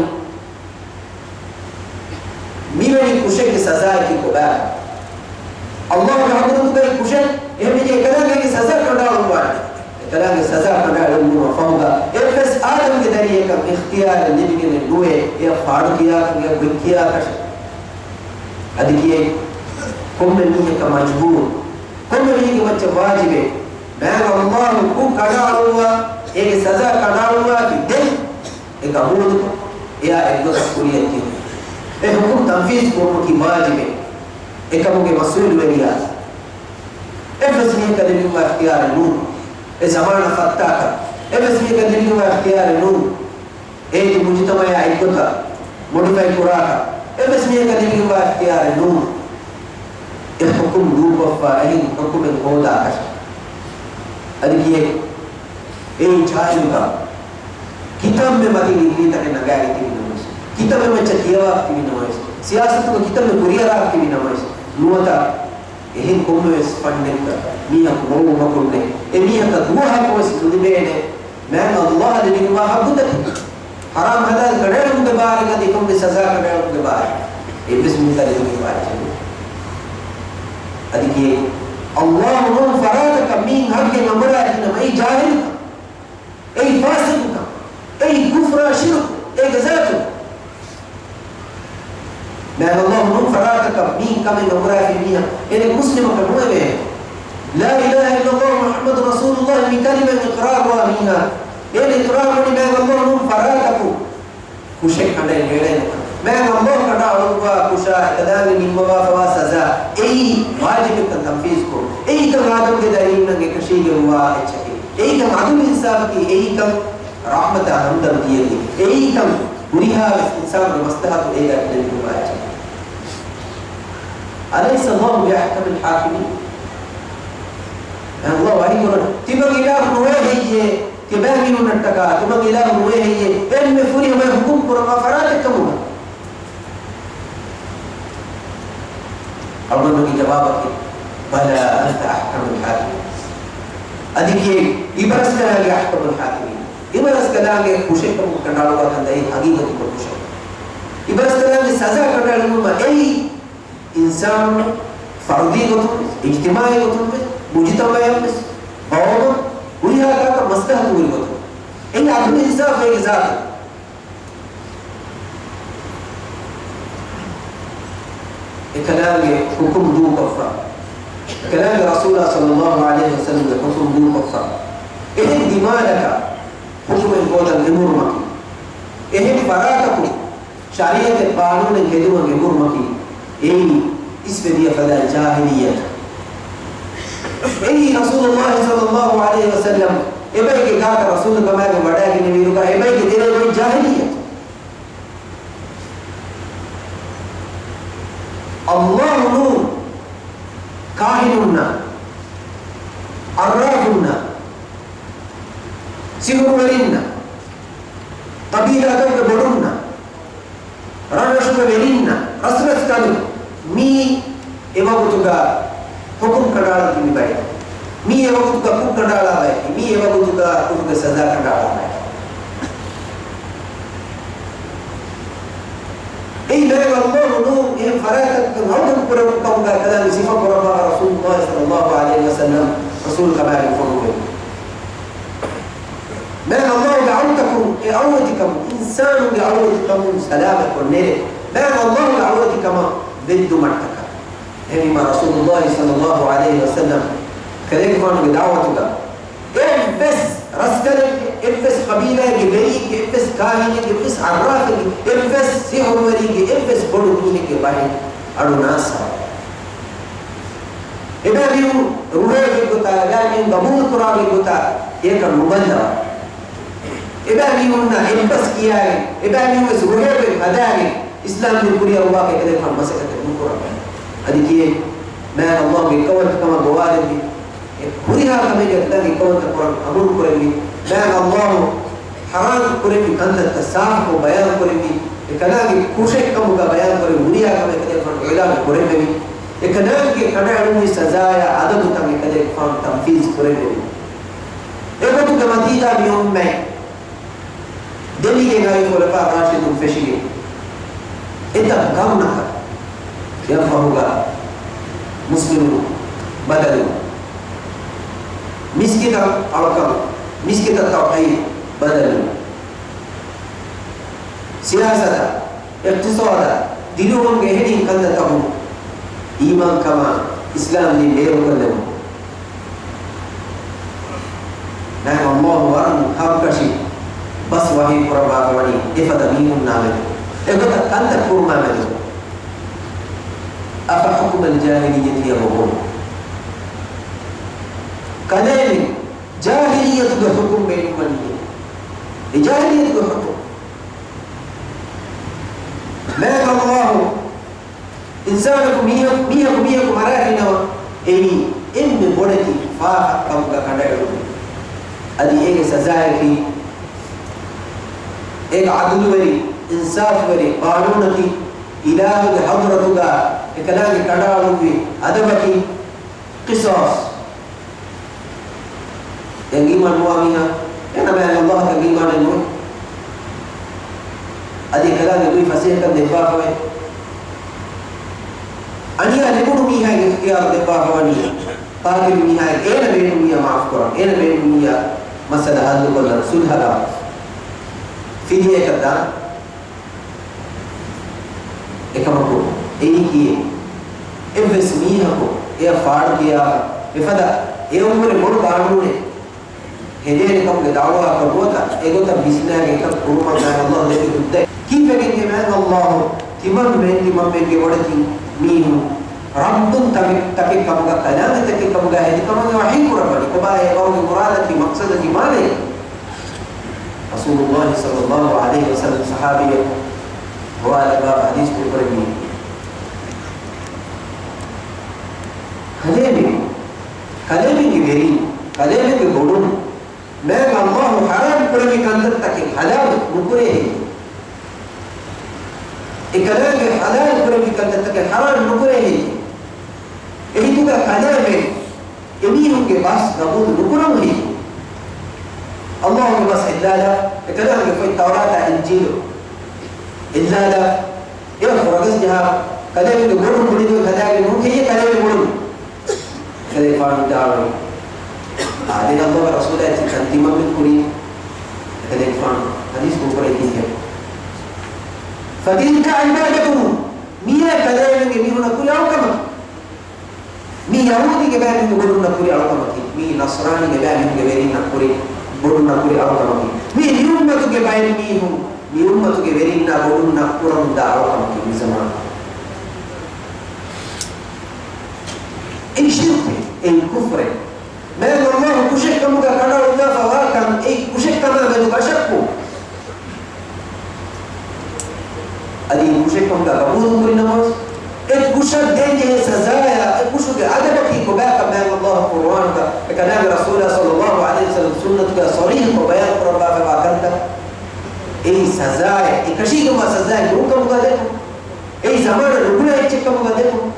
މިވެނި ކުށެއްގެ ސަޒާއަކީ ކޮބާކަން؟ ﷲ ގެ ޙަޟްރަތުގައި ކުށެއް، އެހެންވެއްޖެ އެކަލާނގެ ސަޒާ ކަނޑައަޅުއްވާނެ. އެކަލާނގެ ސަޒާ ކަނޑައަޅުއްވުމަށް ފަހުގަ އެއްވެސް އާދަމްގެ ދަރިއަކަށް އިޚްތިޔާރެއް ލިބިގެނެއް ނުވޭ، އެއަށް ފާޑުކިޔާކަށް، އެއަށް ގޮތްކިޔާކަށެއް. އަދި ކިޔޭ، ކޮންމެ މީހަކަށް މަޖްބޫރު، ކޮންމެ މީހެއްގެ މައްޗަށް ވާޖިބޭ، މާތް ﷲ ކުށް ކަނޑައަޅުއްވާ، އޭގެ ސަޒާ ކަނޑައަޅުއްވާފި ދެން، އެ ގަބޫލުކޮށް، އެއާ އެއްގޮތަށް ކުރިއަށް ދިޔުން. އެ ޙުކުމް ތަންފީޒު ކުރުމަކީ ވާޖިބެއް. އެކަމުގެ މަސްއޫލުވެރިޔާ އެއްވެސް މީހަކަށް ލިބިގެންވާ އިޚްތިޔާރެއް ނޫން. އެ ޒަމާނަށް ފައްތާކަށް އެއްވެސް މީހަކަށް ލިބިގެންވާ އިޚްތިޔާރެއް ނޫން. އޭތި މުޖުތަމަޢާ އެއްގޮތަށް މޮޑިފައި ކުރާކަށް އެއްވެސް މީހަކަށް ލިބިގެންވާ އިޚްތިޔާރެއް ނޫން. އެ ޙުކުމް ދޫކޮށްފަ އެހެން ޙުކުމެއް ހޯދާކަށެއް. އަދި ކިޔޭ، އެއީ ޖާހިލުކަން. ކިތަންމެ މަތިން އިންނީތަކެއް ނަގާގެ ތިބި ނަމަވެސް، ކިތަންމެ މައްޗަށް ކިޔަވާ ތިބި ނަމަވެސް، ސިޔާސަތުގަ ކިތަންމެ ކުރިއަރާ ތިބި ނަމަވެސް، ނުވަތަ އެހެން ކޮންމެވެސް ފަންނެއްގަ މީހަކު މޮޅުވުމަކުންނެއް، އެ މީހަކަށް ދުވަހަކުވެސް ނުލިބޭނެ މާތް ﷲ އަށް ލިބިގެންވާ ޙައްޤުތަކެއް. ޙަރާމް ޙަލާލް ކަނޑައެޅުމުގެ ބާރެއް އަދި ކޮންމެ ސަޒާ ކަނޑައެޅުމުގެ ބާރެއް އެއްވެސް މީހަކަށް ލިބިގެންވާ އެއްޗެއް ނޫން. އަދި ކިޔޭ، ﷲ ނޫން ފަރާތަކަށް މީން ޙައްޤެއް އަނބުރާތީ ނަމަ އެއީ ޖާހިލުކަން. އެއީ ފާސިޤުކަން، އެއީ ކުފްރާ ޝިރުކު، އޭގެ ޒާތު. މާތް ﷲ ނޫން ފަރާތަކަށް މީ ކަމެއް އަނބުރާފި މީހަކު އޭނަ މުސްލިމަކަށް ނުވެވޭ. ލާ އިލާހަ އިއްލަﷲ މުޙައްމަދު ރަސޫލުﷲ މި ކަލިމައިން އިޤްރާރުވާ މީހާ، އޭނަ އިޤްރާރުވަނީ މާތް ﷲ ނޫން ފަރާތަކުން ކުށެއް ކަނޑައެޅޭނެ. މާތް ﷲ ކަނޑައަޅުއްވާ ކުށާ އެކަލާނގެ ނިންމަވާފަވާ ސަޒާ އެއީ ވާޖިބެއްކަން ތަންފީޒު ކުރުން. އެއީކަން އާދަމްގެ ދަރީންނަށް އެކަށީގެންވާ އެއްޗަކީ. އެއީކަން ޢަދުލު އިންސާފަކީ. އެއީކަން ރަޙްމަތާ ހަމްދަރްދީއަކީ. އެއީކަން ހުރިހާވެސް އިންސާނުގެ މަސްލަހަތު އޭގަ ލެއްވި ވާޖިބެއް. أليس الله بأحكم الحاكمين؟ ﷲ ވަޙީކުރަން، ތިމަން އިލާހު ނުވޭ ހެއްޔޭ؟ ތިބާމީހުންނަށްޓަކާ ތިމަން އިލާހު ނުވޭ ހެއްޔޭ؟ އެންމެ ފުރިހަމަޔަށް ޙުކުމް ކުރައްވާ ފަރާތެއް ކަމުގަ؟ އަޅުގަނޑުގެ ޖަވާބަކީ، بلى أنت أحكم الحاكمين. އަދި ކިޔޭ، އިބަރަސްކަލާނގެ أحكم الحاكمين. އިބަރަސްކަލާނގެ ކުށެއްކަމުގަ ކަނޑައަޅުވާކަން ދައީ ހަގީގަތުގެ ކުށެއް. އިބަރަސްކަލާނގެ ސަޒާ ކަނޑައެޅުމަށް އެއީ އިންސާނުން ފަރުދީ ގޮތުން ވެސް، އިޖްތިމާޢީ ގޮތުން ވެސް، މުޖުތަމަޢަށް ވެސް، ގައުމަށް ހުރިހާ ތާކަށް މަސްލަހަތު ހުރި ގޮތުން. އެއީ ޢަދުލު އިންސާފު އޭގެ ޒާތު. އެކަލާނގެ ޙުކުމް ދޫކޮށްފަ، އެކަލާނގެ ރަސޫލާ ޞައްލައްލާހު ޢަލައިހި ވަސައްލަމްގެ ޙުކުމް ދޫކޮށްފަ، އެހެން ދިމާލަކަށް ޙުކުމެއް ހޯދަން އެނބުރުމަކީ، އެހެން ފަރާތަކުން ޝަރީޢަތެއް ޤާނޫނެއް ހެދުމަށް އެނބުރުމަކީ، އެއީ އިސްވެދިޔަ ފަދަ ޖާހިލިއްޔަތު. އެއީ ރަސޫލުﷲ ޞައްލައްލާހު ޢަލައިހި ވަސައްލަމް އެބައިގެ ގާތަށް ރަސޫލުކަމާގެން ވަޑައިގެންނެވިއިރުގަ އެބައިގެ ދެރައި އޮތް ޖާހިލިއްޔަތު. ﷲ ނޫން، ކާހިނުންނަށް، ޢައްރާފުންނަށް، ސިޙުރުވެރިންނަށް، ޤަބީލާތަކުގެ ބޮޑުންނަށް، ރަށްރަށުގެ ވެރިންނަށް، ރަސްރަސްކަލުން، މީ އެވަގުތުގަ ޙުކުމް ކަނޑައަޅަން ތިބި ބައެއް. މީ އެވަގުތުގަ ކުށް ކަނޑައަޅާ ބަޔަކީ. މީ އެވަގުތުގަ ކުށުގެ ސަޒާ ކަނޑައަޅާ ބަޔަކީ. އެއީ މާތް ﷲ ނޫން އެހެން ފަރާތަކަށް އަޅުކަން ކުރެވުން ކަމުގަ ކަލާނގެ ސިފަ ކުރައްވާ ރަސޫލުﷲ ޞައްލައްލާހު ޢަލައިހި ވަސައްލަމް ރަސޫލު ކަމާގެން ފޮނުވެ. މާތް ﷲ ގެ އަޅުތަކުން އެ އަޅުވެތިކަމުން، އިންސާނުންގެ އަޅުވެތިކަމުން ސަލާމަތްކޮށް ނެރެ، މާތް ﷲ ގެ އަޅުވެތިކަމަށް ވެއްދުމަށްޓަކާ. އެހެންވީމާ ރަސޫލުﷲ ޞައްލައްލާހު ޢަލައިހި ވަސައްލަމް ކަލޭގެފާނުގެ ދަޢުވަތުގަ އެއްވެސް ރަސްކަލެއްގެ، އެއްވެސް ޤަބީލާއެއްގެ ވެރިއެއްގެ، އެއްވެސް ކާހިނެއްގެ، އެއްވެސް ޢައްރާފެއްގެ، އެއްވެސް ސިޙުރުވެރިއެއްގެ، އެއްވެސް ބޮޑު މީހެއްގެ ބަހެއް އަޑު ނާސާ. އެބައިމީހުން ރުހޭގޮތްގޮތާ، އެބައިމީހުން ގަބޫލުކުރާގޮތްގޮތާ އެޔަކަށް ނުބައްލަވާ. އެބައިމީހުންނަށް އެއްބަސް ކިޔާގެން، އެބައިމީހުންވެސް ރުހޭގޮތް ހަދާގެން، އިސްލާމް ދީން ކުރިއަށް އުވާކަށް އެކަލޭގެފާނު މަސައްކަތެއް ނުކުރައްވާ. އަދި ކިޔޭ، މާތް ﷲ ގެ އެއްކައުވަންތަކަމާ ގޮވާލެއްވި. އެ ހުރިހާ ކަމެއްގެ އެކަލާނގެ އެއްކައުވަންތަ ކުރަން އަމުރު ކުރެއްވި. މާތް ﷲ ޙަރާމް ކުރެއްވި ކަންތައްތައް ސާފުކޮށް ބަޔާން ކުރެއްވި. އެކަލާނގެ ކުށެއްކަމުގަ ބަޔާން ކުރެއްވި. ހުރިހާ ކަމެއް އެކަލޭގެފާނު އިޢުލާން ކުރެއްވެވި. އެކަލާނގެ ކަނޑައެޅުންވީ ސަޒާޔާ އަދަދުތައް އެކަލޭގެފާނު ތަންފީޒު ކުރެއްވެވި. އެގޮތުގެ މަތީގަ މި އުއްމަތް ދެމިގެން އައި ޚުލަފާ ރާޝިދުން ފެށިގެން އެތައް ގަރުނަކަށް އެއަށްފަހުގަ މުސްލިމުން ބަދަލު، މިސްކިތަށް އަޅުކަން، މިސްކިތަށް ތައުހީދު ބަދަލު، ސިޔާސަތަށް، އިޤްތިޞާދަށް، ދިރިއުޅުމުގެ އެހެނިހެން ކަންތައްތަކުން އީމާންކަމާ އިސްލާމްދީން ބޭރުކޮށްލެވުން. މާތް ﷲ ވަރަށް ހަރުކަށި ބަސް ވަޙީ ކުރައްވާފަ ވަނީ އެފަދަ މީހުންނާމެދު، އެގޮތަށް ކަންތައް ކުރުމާމެދު. أفحكم الجاهلية يبغون. ކަލޭމެން ޖާހިލިއްޔަތުގެ ޙުކުމް ބޭނުންވަނީ. އެ ޖާހިލިއްޔަތުގެ ޙުކުމް. މާތް ﷲ އިންސާނަކު މީހަކު، މީހަކު، މީހަކު މަރާފިނަމަ، އެއީ އެންމެ ބޮޑެތި ފާހަގަކަމުގަ ކަނޑައެޅުމެއް. އަދި އޭގެ ސަޒާއަކީ، އޭގެ ޢަދުލުވެރި، އިންސާފުވެރި ޤާނޫނަކީ، އިލާހުގެ ޙަޟްރަތުގަ އެކަލާނގެ ކަނޑައަޅުއްވި އަދަބަކީ، ޤިޞާޞް. އެ އީމާން ނުވާ މީހާ، އޭނަ މާތް ﷲ އަށް އީމާނެއް ނުވޭ. އަދި އެކަލާނގެ ލުއި ފަސޭހަކަން ދެއްވާފަވޭ. އަނިޔާ ލިބުނު މީހާގެ އިޚްތިޔާރު ދެއްވާފަވަނީ، ޤާތިލު މީހާއެއް އޭނަ ބޭނުންވިއްޔާ މާފުކުރަން، އޭނަ ބޭނުންވިއްޔާ މައްސަލަ ޙައްލުކޮށްލަން، ޞުލްޙަކަށް، ފިދިޔައަކަށް ދާން. އެކަމަކު އެއީ ކީއް؟ އެއްވެސް މީހަކު އެއަށް ފާޑުކިޔާފަ އެފަދަ އެއަށްވުރެ ބޮޑު ޤާނޫނެއް ހެދޭނެ ކަމުގެ ދަޢުވާއަކަށް ނުވަތަ އެގޮތަށް ވިސްނާގެން އެކަން ކުރުމަށް ﷲ ދެއްވި ހުއްދައެއް. ކީއްވެގެން މާތް ﷲ ތިމަންމެން، ތިމަންމެންގެ ވަޑަކި މީހުން ރައްބުން ތަކެއް، ތަކެއް ކަމުގަ، ކަލާނގެ ތަކެއް ކަމުގަ ހެދި ކަމަށް ވަޙީ ކުރައްވަނީ؟ ކޮބާ އެ ވަޙީގެ މުރާދަކީ، މަޤްޞަދަކީ މާނައެއް؟ ރަސޫލުﷲ ޞައްލަﷲ ޢަލައިހި ވަސައްލަމް ޞަޙާބީއަކު ރިވާޔަތްވާ ޙަދީޘް ކުރެއްވީ، ކަލޭމެން، ކަލޭމެންގެ ވެރިން، ކަލޭމެންގެ ބޮޑުން މާތް ﷲ ޙަރާމް ކުރެއްވި ކަންތައްތަކެއް ޙަލާލު ނުކުރޭ ހެއްޔޭ؟ އެކަލާނގެ ޙަލާލު ކުރެއްވި ކަންތައްތަކެއް ޙަރާމް ނުކުރޭ ހެއްޔޭ؟ އެހިނދުގަ ކަލޭމެން އެމީހުންގެ ބަސް ގަބޫލު ނުކުރަމު ހެއްޔޭ؟ ﷲގެ ބަސް އެއްލާލާ، އެކަލާނގެ ފޮތް ތައުރާތާ އިންޖީލު އެއްލާލާ، އެ ފުރަގަސް ޖަހާ، ކަލޭމެންގެ ބޮޑުން ބުނިދޫ ހަދާގެން ނޫން ހެއްޔޭ ކަލޭމެން ބޮޑުން؟ ކަލޭގެފާނު ވިދާޅުވި، އާދެ، ﷲގެ ރަސޫލާ ތި ކަން ތިމަންމެން ކުރީ. ކަލޭގެފާނު ޙަދީޘް ކުރެއްވީ، فتلك عبادتهم، މިއީ ކަލޭމެންގެ މީހުންނަށް ކުރި އަޅުކަމަކީ. މީ ޔަހޫދީގެ ބައިމީހުންގެ ބޮޑުންނަށް ކުރި އަޅުކަމަކީ. މީ ނަޞްރާނީގެ ބައިމީހުންގެ ވެރިންނަށް ކުރި، ބޮޑުންނަށް ކުރި އަޅުކަމަކީ. މީ މި އުއްމަތުގެ ބައެއް މީހުން، މި އުއްމަތުގެ ވެރިންނާ ބޮޑުންނަށް ކުރަމުންދާ އަޅުކަމަކީ މި ޒަމާނު. އެއީ ޝިރްކެއް، އެއީ ކުފްރެއް. މާތް ﷲ ކުށެއްކަމުގަ ކަނޑައަޅުއްވާފަ ވާކަން، އެއީ ކުށެއްކަމާ މެދު ގަށައްކުން. އަދި ކުށެއްކަމުގަ ގަބޫލު ކުރި ނަމަވެސް، އެ ކުށަށް ދޭންޖެހޭ ސަޒާޔާ، އެ ކުށުގެ އަދަބަކީ ކޮބާކަން މާތް ﷲ ޤުރްއާނުގަ، އެކަލާނގެ ރަސޫލާ ޞައްލަﷲ ޢަލައިހި ވަސައްލަމް ސުންނަތުގަ ޞަރީޙުކޮށް ބަޔާން ކުރައްވާފައިވާ ކަންތައް. އެއީ ސަޒާއެއް، އެކަށީގެންވާ ސަޒާއެއް ނޫންކަމުގަ ދެކުން. އެއީ ޒަމާނަށް ނުގުޅޭ އެއްޗެއްކަމުގަ ދެކުން.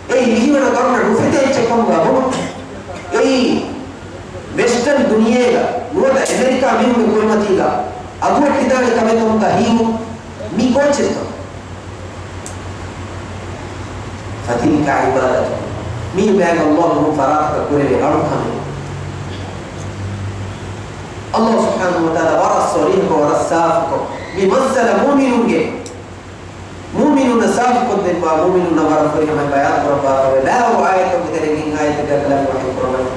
އެއީ މިނިވަނަ ގަރުނަށް ނުފެތޭ އެއްޗެއްކަމުގަ ބުނުން. އެއީ ވެސްޓަން ދުނިޔޭގަ ނުވަތަ އެމެރިކާ މީހުންގެ ކުރިމަތީގަ އަގުވެއްޓިދާނެ ކަމެއްކަމުގަ ހީވުން. މީ ކޯއްޗެއްތޯ؟ فتلك عبادتهم. މީ މާތް ﷲ ނޫން ފަރާތަކަށް ކުރެވޭ އަޅުކަމެއް. ﷲ ސުބްޙާނަހޫ ވަތަޢާލާ ވަރަށް ޞަރީޙުކޮށް، ވަރަށް ސާފުކޮށް، މި މައްސަލަ މުއުމިނުންގެ މުއުމިނުންނަށް ސާފުކޮށްދެއްވާ، މުއުމިނުންނަށް ވަރަށް ފުރިހަމަ ބަޔާން ކުރައްވާފަވޭ. ބާވަރު އާޔަތުގެ ތެރެއިން އާޔަތެއްގަ ކަލާނގެ ވަޙީ ކުރައްވަނީ.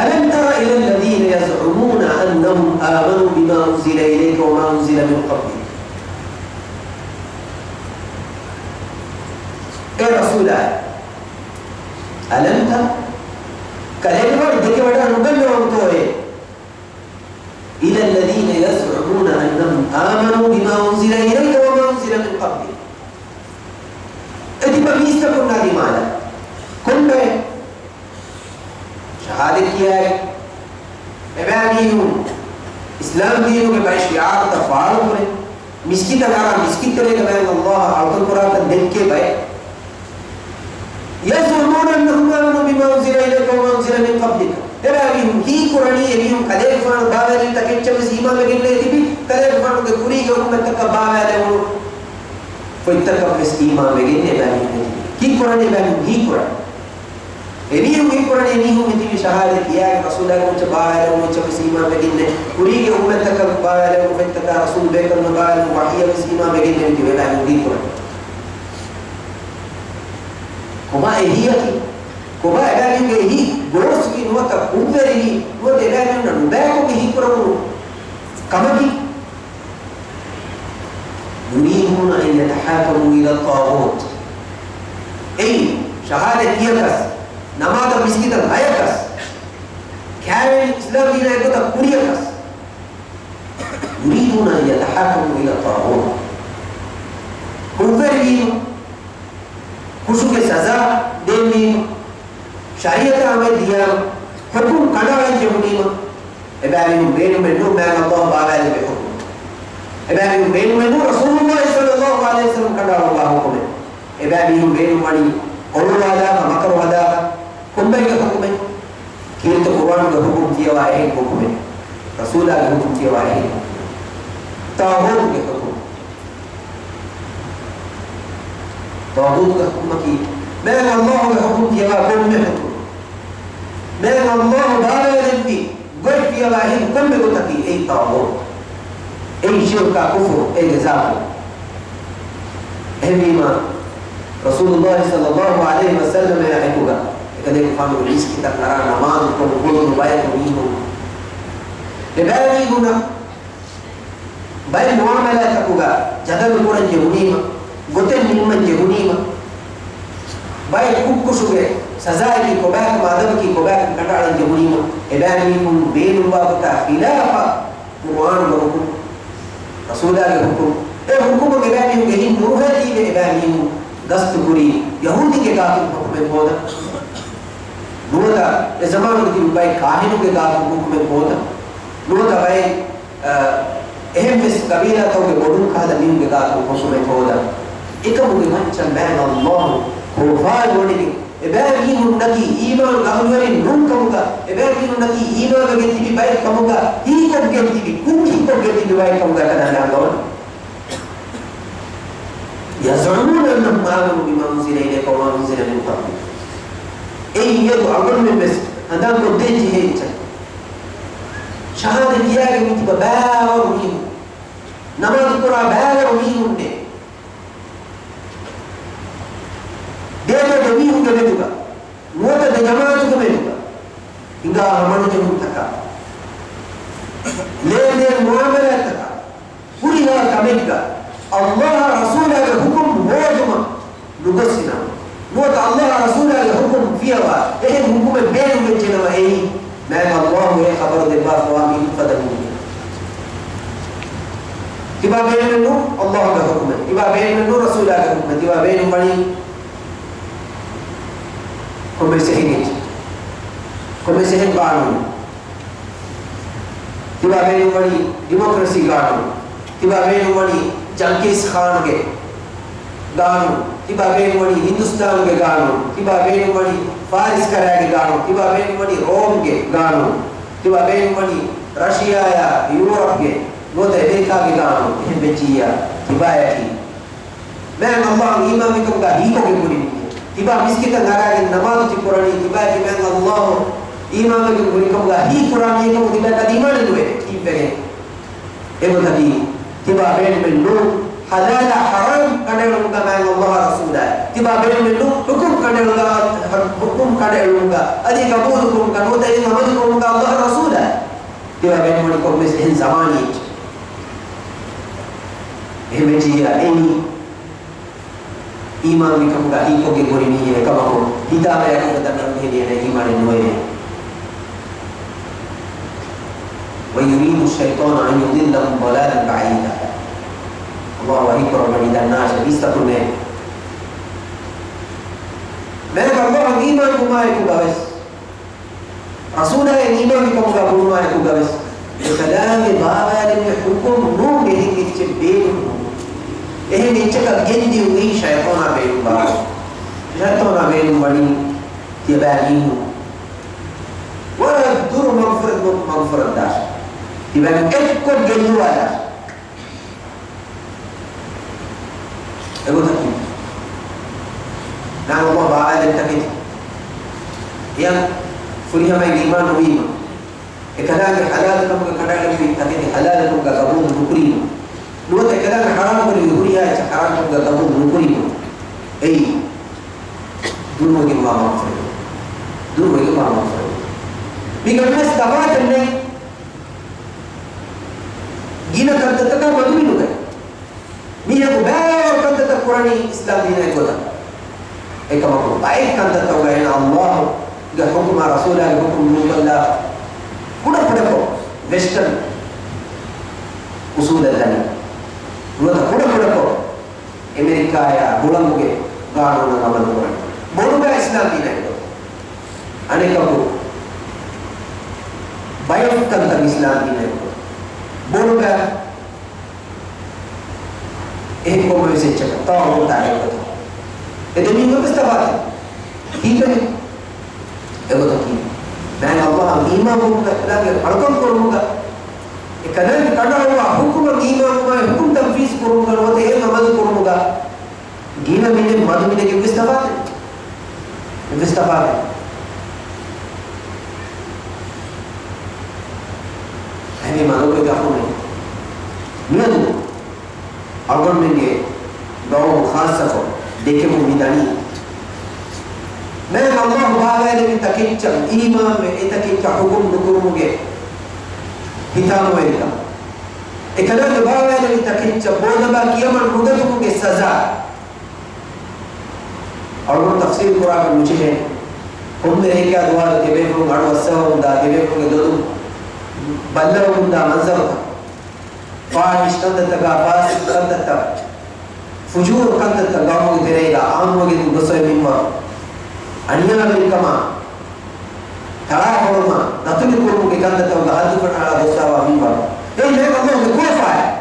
ألم تر إلى الذين يزعمون أنهم آمنوا بما أنزل إليك وما أنزل من قبلك. އޭ ރަސޫލާ، ألم تر، ކަލޭގެފާނު ދެކެވަޑައި ނުގަންނަވަންތޯއޭ؟ إلى الذين يزعمون أنهم آمنوا بما أنزل إليك وما أنزل من قبلك. އެ ތިބާ މީސްތަކުންނާ ދިމާލަށް ކޮންބައެއް ޝަހާދަތް ކިޔާއިރު، އެބައިމީހުން އިސްލާމް ދީނުގެ ބައެއް ޝިޢާރުތައް ފާޅުކުރޭ، މިސްކިތަށް އަރާ މިސްކިތްތެރޭގަ ބައެއް ﷲ އަށް އަޅުކަން ކުރާކަން ދެއްކޭ ބައެއް. يزعمون أنهم آمنوا بما أنزل إليك وما أنزل من قبلك. އެބައިމީހުން ހީކުރަނީ އެމީހުން ކަލޭގެފާނު ބާވައިލި ތަކެއްޗަށް ވެސް އީމާންވެގެންނޭ ތިބި، ކަލޭގެފާނުގެ ކުރީގެ އުއްމަތްތަކަށް ބާވައިލެވުނު. އޮތްތަކަށްވެސް އީމާންވެގެން އެބައިމީހުން އެތިބީ. ކީއްކުރަނީ އެބައިމީހުން؟ ހީކުރަނީ. އެމީހުން ހީކުރަނީ އެމީހުން އެތިބީ ޝަހާދަތް ކިޔާގެން ރަސޫލާގެ މައްޗަށް ބާވާލެވުމަށް ވެސް އީމާންވެގެންނޭ. ކުރީގެ އުއްމަތްތަކަށް ބާވާލެވުނު ފޮތްތަކާ ރަސޫލު ބޭކަލުންނަށް ބާވާލެވުނު ވަޙީއަށް ވެސް އީމާންވެގެންނޭ އެބައިމީހުން ހީކުރަނީ. ކޮބާ އެ ހީއަކީ؟ ކޮބާ އެބައިމީހުންގެ އެ ހީ ގޯސްވީ ނުވަތަ ކުށްވެރިވީ ނުވަތަ އެބައިމީހުންނަށް ނުބައިކޮށްގެން ހީކުރަމުނު ކަމަކީ؟ يريدون أن يتحاكموا إلى الطاغوت. އެއީ، ޝަހާދަތް ކިޔަކަސް، ނަމާދަށް މިސްކިތަށް އަޔަކަސް، ކާވެނި އިސްލާމް ދީނާ އެއްގޮތަށް ކުރިޔަކަސް، يريدون أن يتحاكموا إلى الطاغوت. ކުށްވެރިވީމަ، ކުށުގެ ސަޒާ ދޭންވީމަ، ޝަރީޢަތާ އަމަލް ދިޔާމަ، ޙުކުމް ކަނޑައަޅަން ޖެހުނީމަ، އެބައިމީހުން ބޭނުމެއް ނޫން މާތް ﷲ ބާވާލެއްވި ޙުކުމް. އެބައިމީހުން ބޭނުމެއް ނޫން ރަސޫލުﷲ ޞައްލަﷲ ޢަލައިހި ވަސައްލަމް ކަނޑައަޅުއްވާ ޙުކުމެއް. އެބައިމީހުން ބޭނުން ވަނީ ކޮޅު ހަދާފަ، މަކަރު ހަދާފަ، ކޮންބައެއްގެ ޙުކުމެއް؟ ކީރިތި ޤުރުއާނުގެ ޙުކުމް ކިޔަވާ އެހެން ޙުކުމެއް. ރަސޫލާގެ ޙުކުމް ކިޔަވާ އެހެން ޙުކުމެއް. ޠާޣޫތުގެ ޙުކުމް. ޠާޣޫތުގެ ޙުކުމަކީ މާތް ﷲގެ ޙުކުމް ކިޔަވާ ކޮންމެ ޙުކުމެއް. މާތް ﷲ ބާވާލެއްވި ގޮތް ފިޔަވާ އެހެން ކޮންމެ ގޮތަކީ އެއީ ޠާޣޫތު. އެއީ ޝިރްކާ ކުފުރު އޭގެ ޒާތު. އެހެންވީމަ، ރަސޫލުﷲ ޞައްލަﷲ ޢަލައިހި ވަސައްލަމާ އެކުގަ އެކަލޭގެފާނުގެ މިސްކިތަށް އަރާ ނަމާދު ކޮށް ހުޅުވުނު ބަޔަކު މީހުން. އެބައިމީހުންނަށް ބައެއް މުޢާމަލާތްތަކުގަ ޖަދަލު ކުރަން ޖެހުނީމަ، ގޮތެއް ނިންމަން ޖެހުނީމަ، ބައެއް ކުށްކުށުގެ ސަޒާއަކީ ކޮބާކަމަށް، އަދަބަކީ ކޮބާކަމަށް ކަނޑައަޅަން ޖެހުނީމަ، އެބައިމީހުން ބޭނުންވާ ގޮތާ ޚިލާފަށް ޤުރުއާނުގެ ޙުކުމް، ރަސޫލާގެ ޙުކުމް، އެ ޙުކުމަށް އެބައިމީހުންގެ ހިތް ނުރުހޭތީވެ އެބައިމީހުން ގަސްތުކުރީ ޔަހޫދީންގެ ގާތުން ޙުކުމެއް ހޯދަން. ނުވަތަ އެ ޒަމާނުގެ ތިބި ބައެއް ކާހިނުންގެ ގާތުން ޙުކުމެއް ހޯދަން. ނުވަތަ ބައެއް އަ، އެހެންވެސް ގަބީލާތަކުގެ ބޮޑުން ކަހަލަ މީހުންގެ ގާތުން ޙުކުމެއް ހޯދަން. އެކަމުގެ މައްޗަށް މާތް ﷲ ކޮށްފާ ވޮޑިގެން އެބައިމީހުންނަކީ އީމާން އަހުލުވެރިން ނޫން ކަމުގަ، އެބައިމީހުންނަކީ އީމާންވެގެން ތިބި ބައެއް ކަމުގަ، ހީކޮށްގެން ތިބި، ކުށް ހީކޮށްގެން ތިބި ބައެއް ކަމުގަ ކަނޑައަޅާ ގޮވަން. يزعمون أنهم آمنوا بما أنزل إليك وما أنزل من قبلك. އެއީ އެދު އަޅުގަނޑުމެން ވެސް ހަނދާން ކޮށްދޭން ޖެހޭ އެއްޗެއް. ޝަހާދަތް ކިޔާގެން މިތިބަ ބައިވަރު މީހުން، ނަމާދު ކުރާ ބައިވަރު މީހުންނޭ. ދޭދޭ ދެ މީހުންގެ މެދުގަ، ނުވަތަ ދެ ޖަމާޢަތުގެ މެދުގަ ހިނގާ ހަމަނުޖެހުންތަކާ، ލޭންދޭން މުޢާމަލާތްތަކާ، ހުރިހާ ކަމެއްގަ ﷲ އާ ރަސޫލާގެ ޙުކުމް ހޯދުމަށް ނުގޮސްފިނަމަ، ނުވަތަ ﷲ އާ ރަސޫލާގެ ޙުކުމް ފިޔަވާ އެހެން ޙުކުމެއް ބޭނުންވެއްޖެނަމަ، އެއީ މާތް ﷲ އެ ޚަބަރު ދެއްވާފަވާ މީހުން ފަދަ މީހުން. ތިބާ ބޭނުމެއް ނޫން ﷲ ގެ ޙުކުމެއް، ތިބާ ބޭނުމެއް ނޫން ރަސޫލާގެ ޙުކުމެއް، ތިބާ ބޭނުން ވަނީ ކޮންމެސް އެހެން އެއްޗެއް، ކޮންމެސް އެހެން ޤާނޫނެއް. ތިބާ ބޭނުންވަނީ ޑިމޮކްރަސީ ގާނޫނު. ތިބާ ބޭނުންވަނީ ޖަންކީސް ޚާނުގެ ގާނޫނު. ތިބާ ބޭނުންވަނީ ހިންދުސްތާނުގެ ގާނޫނު. ތިބާ ބޭނުންވަނީ ފާރިސް ކަރާގެ ގާނޫނު. ތިބާ ބޭނުންވަނީ ރޯމްގެ ގާނޫނު. ތިބާ ބޭނުންވަނީ ރަޝިޔާއާ ޔޫރަޕްގެ ނުވަތަ އެމެރިކާގެ ގާނޫނު. އެހެން ވެއްޖިއްޔާ ތިބާޔަކީ މާތް ﷲ އަށް އީމާންވިކަމުގަ ހީކޮށްގެން ހުރި މީހެއް. ތިބާ މިސްކިތަށް އަރާގެން ނަމާދު ތި ކުރަނީ، ތިބާޔަކީ މާތް ﷲ އަށް އީމާންވެގެން ހުރިކަމުގަ ހީކުރާ މީހެއްކަމުގަ ތިބާޔަކަށް އީމާނެއް ނުވޭ. ކީއްވެގެން؟ އެގޮތަކީ ތިބާ ބޭނުމެއް ނޫން ޙަލާލާ ޙަރާމް ކަނޑައެޅުމުގަ މާތް ﷲ އާ ރަސޫލާ. ތިބާ ބޭނުމެއް ނޫން ޙުކުމް ކަނޑައެޅުމުގަ، ޙުކުމް ކަނޑައެޅުމުގަ އަދި ގަބޫލުކުރުމުގަ ނުވަތަ އެއިން ޢަމަލުކުރުމުގަ ﷲ އާ ރަސޫލާ. ތިބާ ބޭނުންވަނީ ކޮންމެސް އެހެން ޒަމާނީއެއްޗެއް. އެހެންވެއްޖިއްޔާ އެއީ އީމާންވިކަމުގަ ހީކޮށްގެން ހުރި މީހެއް ކަމަކު، ހިތާމަޔަކުގަ ދަންނަން މިހެނީ އެ އީމާނެއް ނުވޭ. ويريد الشيطان أن يضلهم ضلالا بعيدا. ﷲ ވަޙީކުރައްވަނީ ދަންނާށޭ ބިސްތަކުންނޭ. މާތް ﷲ އަށް އީމާންވުމާއެކުގަވެސް، ރަސޫލާއަށް އީމާންވިކަމުގަ ބުނުމާއެކުގަވެސް، އެ ކަލާމެއް ބާވާލެއްވި ޙުކުމް ނޫން އެހެން އެއްޗެއް ބޭނުން. އެހެން އެއްޗަކަށް ގެންދިޔުން އެއީ ޝައިޠާނާ ބޭނުން ބާވާ. ޝައިޠާނާ ބޭނުން ވަނީ ތިޔަބައިމީހުން ވަރަށް ދުރު މަގުފުރަތް، މަގުފުރަތް ދާށޭ. ތިބައިމީހުން އެއްކޮށް ގެއްލުވާލާށޭ. އެގޮތަށް މާތް ﷲ ބާވާލެއްވި ތަކެތި. އެޔަށް ފުރިހަމައިން އީމާން ނުވީމަ، އެކަލާނގެ ޙަލާލުކަމުގެ ކަނޑައަޅައިގެންވި ތަކެތި ޙަލާލުކަމުގަ ގަބޫލު ނުކުރީމަ، ނުވަތަ އެކަލާނގެ ޙަރާމްކުރެއްވި ހުރިހާ އެއްޗެއް ޙަރާމްކަމުގަ ގަބޫލު ނުކުރީމަ، އެއީ ދުރުވެގެންވާ މަގުފުރެއް. ދުރުވެގެންވާ މަގުފުރެއް. މީގަ ވެސް ތަފާތެއް ނެތް. ގިނަ ކަންތައްތަކާ މަދުވި ނުގަތް. މީހަކު ބައިވަރު ކަންތައްތައް ކުރަނީ އިސްލާމް ދީނާ އެއްގޮތަށް. އެކަމަކު ބައެއް ކަންތައްތަކުގަ އޭނާ ﷲ ގެ ޙުކުމާ ރަސޫލާގެ ޙުކުމް ނުކޮށްލާ، ކުޑަކުޑަކޮށް ވެސްޓަން އުސޫލަށް ދަނީ. ނުވަތަ ކުޑަކުޑަކޮށް އެމެރިކާއާ ހުޅަނގުގެ ގާނޫނަށް ޢަމަލު ކުރަނީ. ބޮޑުބައި އިސްލާމް ދީނާ އެއްގޮތަށް. އަނެކަކު ބައެއް ކަންތައް އިސްލާމް ދީނާ އެއްގޮތަށް. ބޮޑުބައި އެހެން ކޮންމެވެސް އެއްޗަކަށް ޠާޣޫތާ އެއްގޮތަށް. އެ ދެމީހުން ވެސް ތަފާތު. ކީކޭ؟ އެގޮތަކީ، މާތް ﷲ އަށް އީމާންވުމުގަ، އެކަލާނގެ އަޅުކަން ކުރުމުގަ، އެކަލާނގެ ކަނޑައަޅުވާ ޙުކުމަށް އީމާންވުމާއި، ޙުކުމް ތަންފީޒު ކުރުމުގަ ނުވަތަ އެއަށް ޢަމަލު ކުރުމުގަ، ގިނަ މިނެއް މަދު މިނެއްގެ ވެސް ތަފާތެއް. ވެސް ތަފާތެއް. އެހެނީ މަދުގެ ގަފުނެއް. މިއަދު އަޅުގަނޑުމެންގެ ގައުމު ޚާއްޞަކޮށް ދެކެމުން މި ދަނީ، މާތް ﷲ ބާވާލެވި ތަކެއްޗަށް އީމާންވެ، އެތަކެއްޗަށް ޙުކުމް ނުކުރުމުގެ ހިތާމަވެރިކަން. އެކަލާނގެ ބާވާލެވި ތަކެއްޗަށް ބޯލަބާ ކިޔަމަން ނުގަތުމުގެ ސަޒާ. އަޅުގަނޑު ތަފްސީލް ކުރާކަށް ނުޖެހޭނެ. ކޮންމެ ރެއެކާ ދުވާލު ތިބޭފުޅުން އަޑު އައްސަވަމުންދާ، ތިބޭފުޅުންގެ ދޮނުން ބައްލަވަމުންދާ މަންޒަރުތައް. ފާޙިޝް ކަންތައްތަކާ، ފާސިޤު ކަންތައްތައް، ފުޖޫރު ކަންތައްތައް ގައުމުގެ ތެރޭގަ އާއްމުވެގެން ގޮސްފައި މިންވަރު. އަނިޔާވެރިކަމާ، ތަޅާފޮޅުމާ، ދަތުރުކުރުމުގެ ކަންތައްތަކުގަ ހައްދު ފަށާ ގޮސްފައިވާ މިންވަރު. އެއީ މާތް ﷲ ގެ ކޯފާއެއް.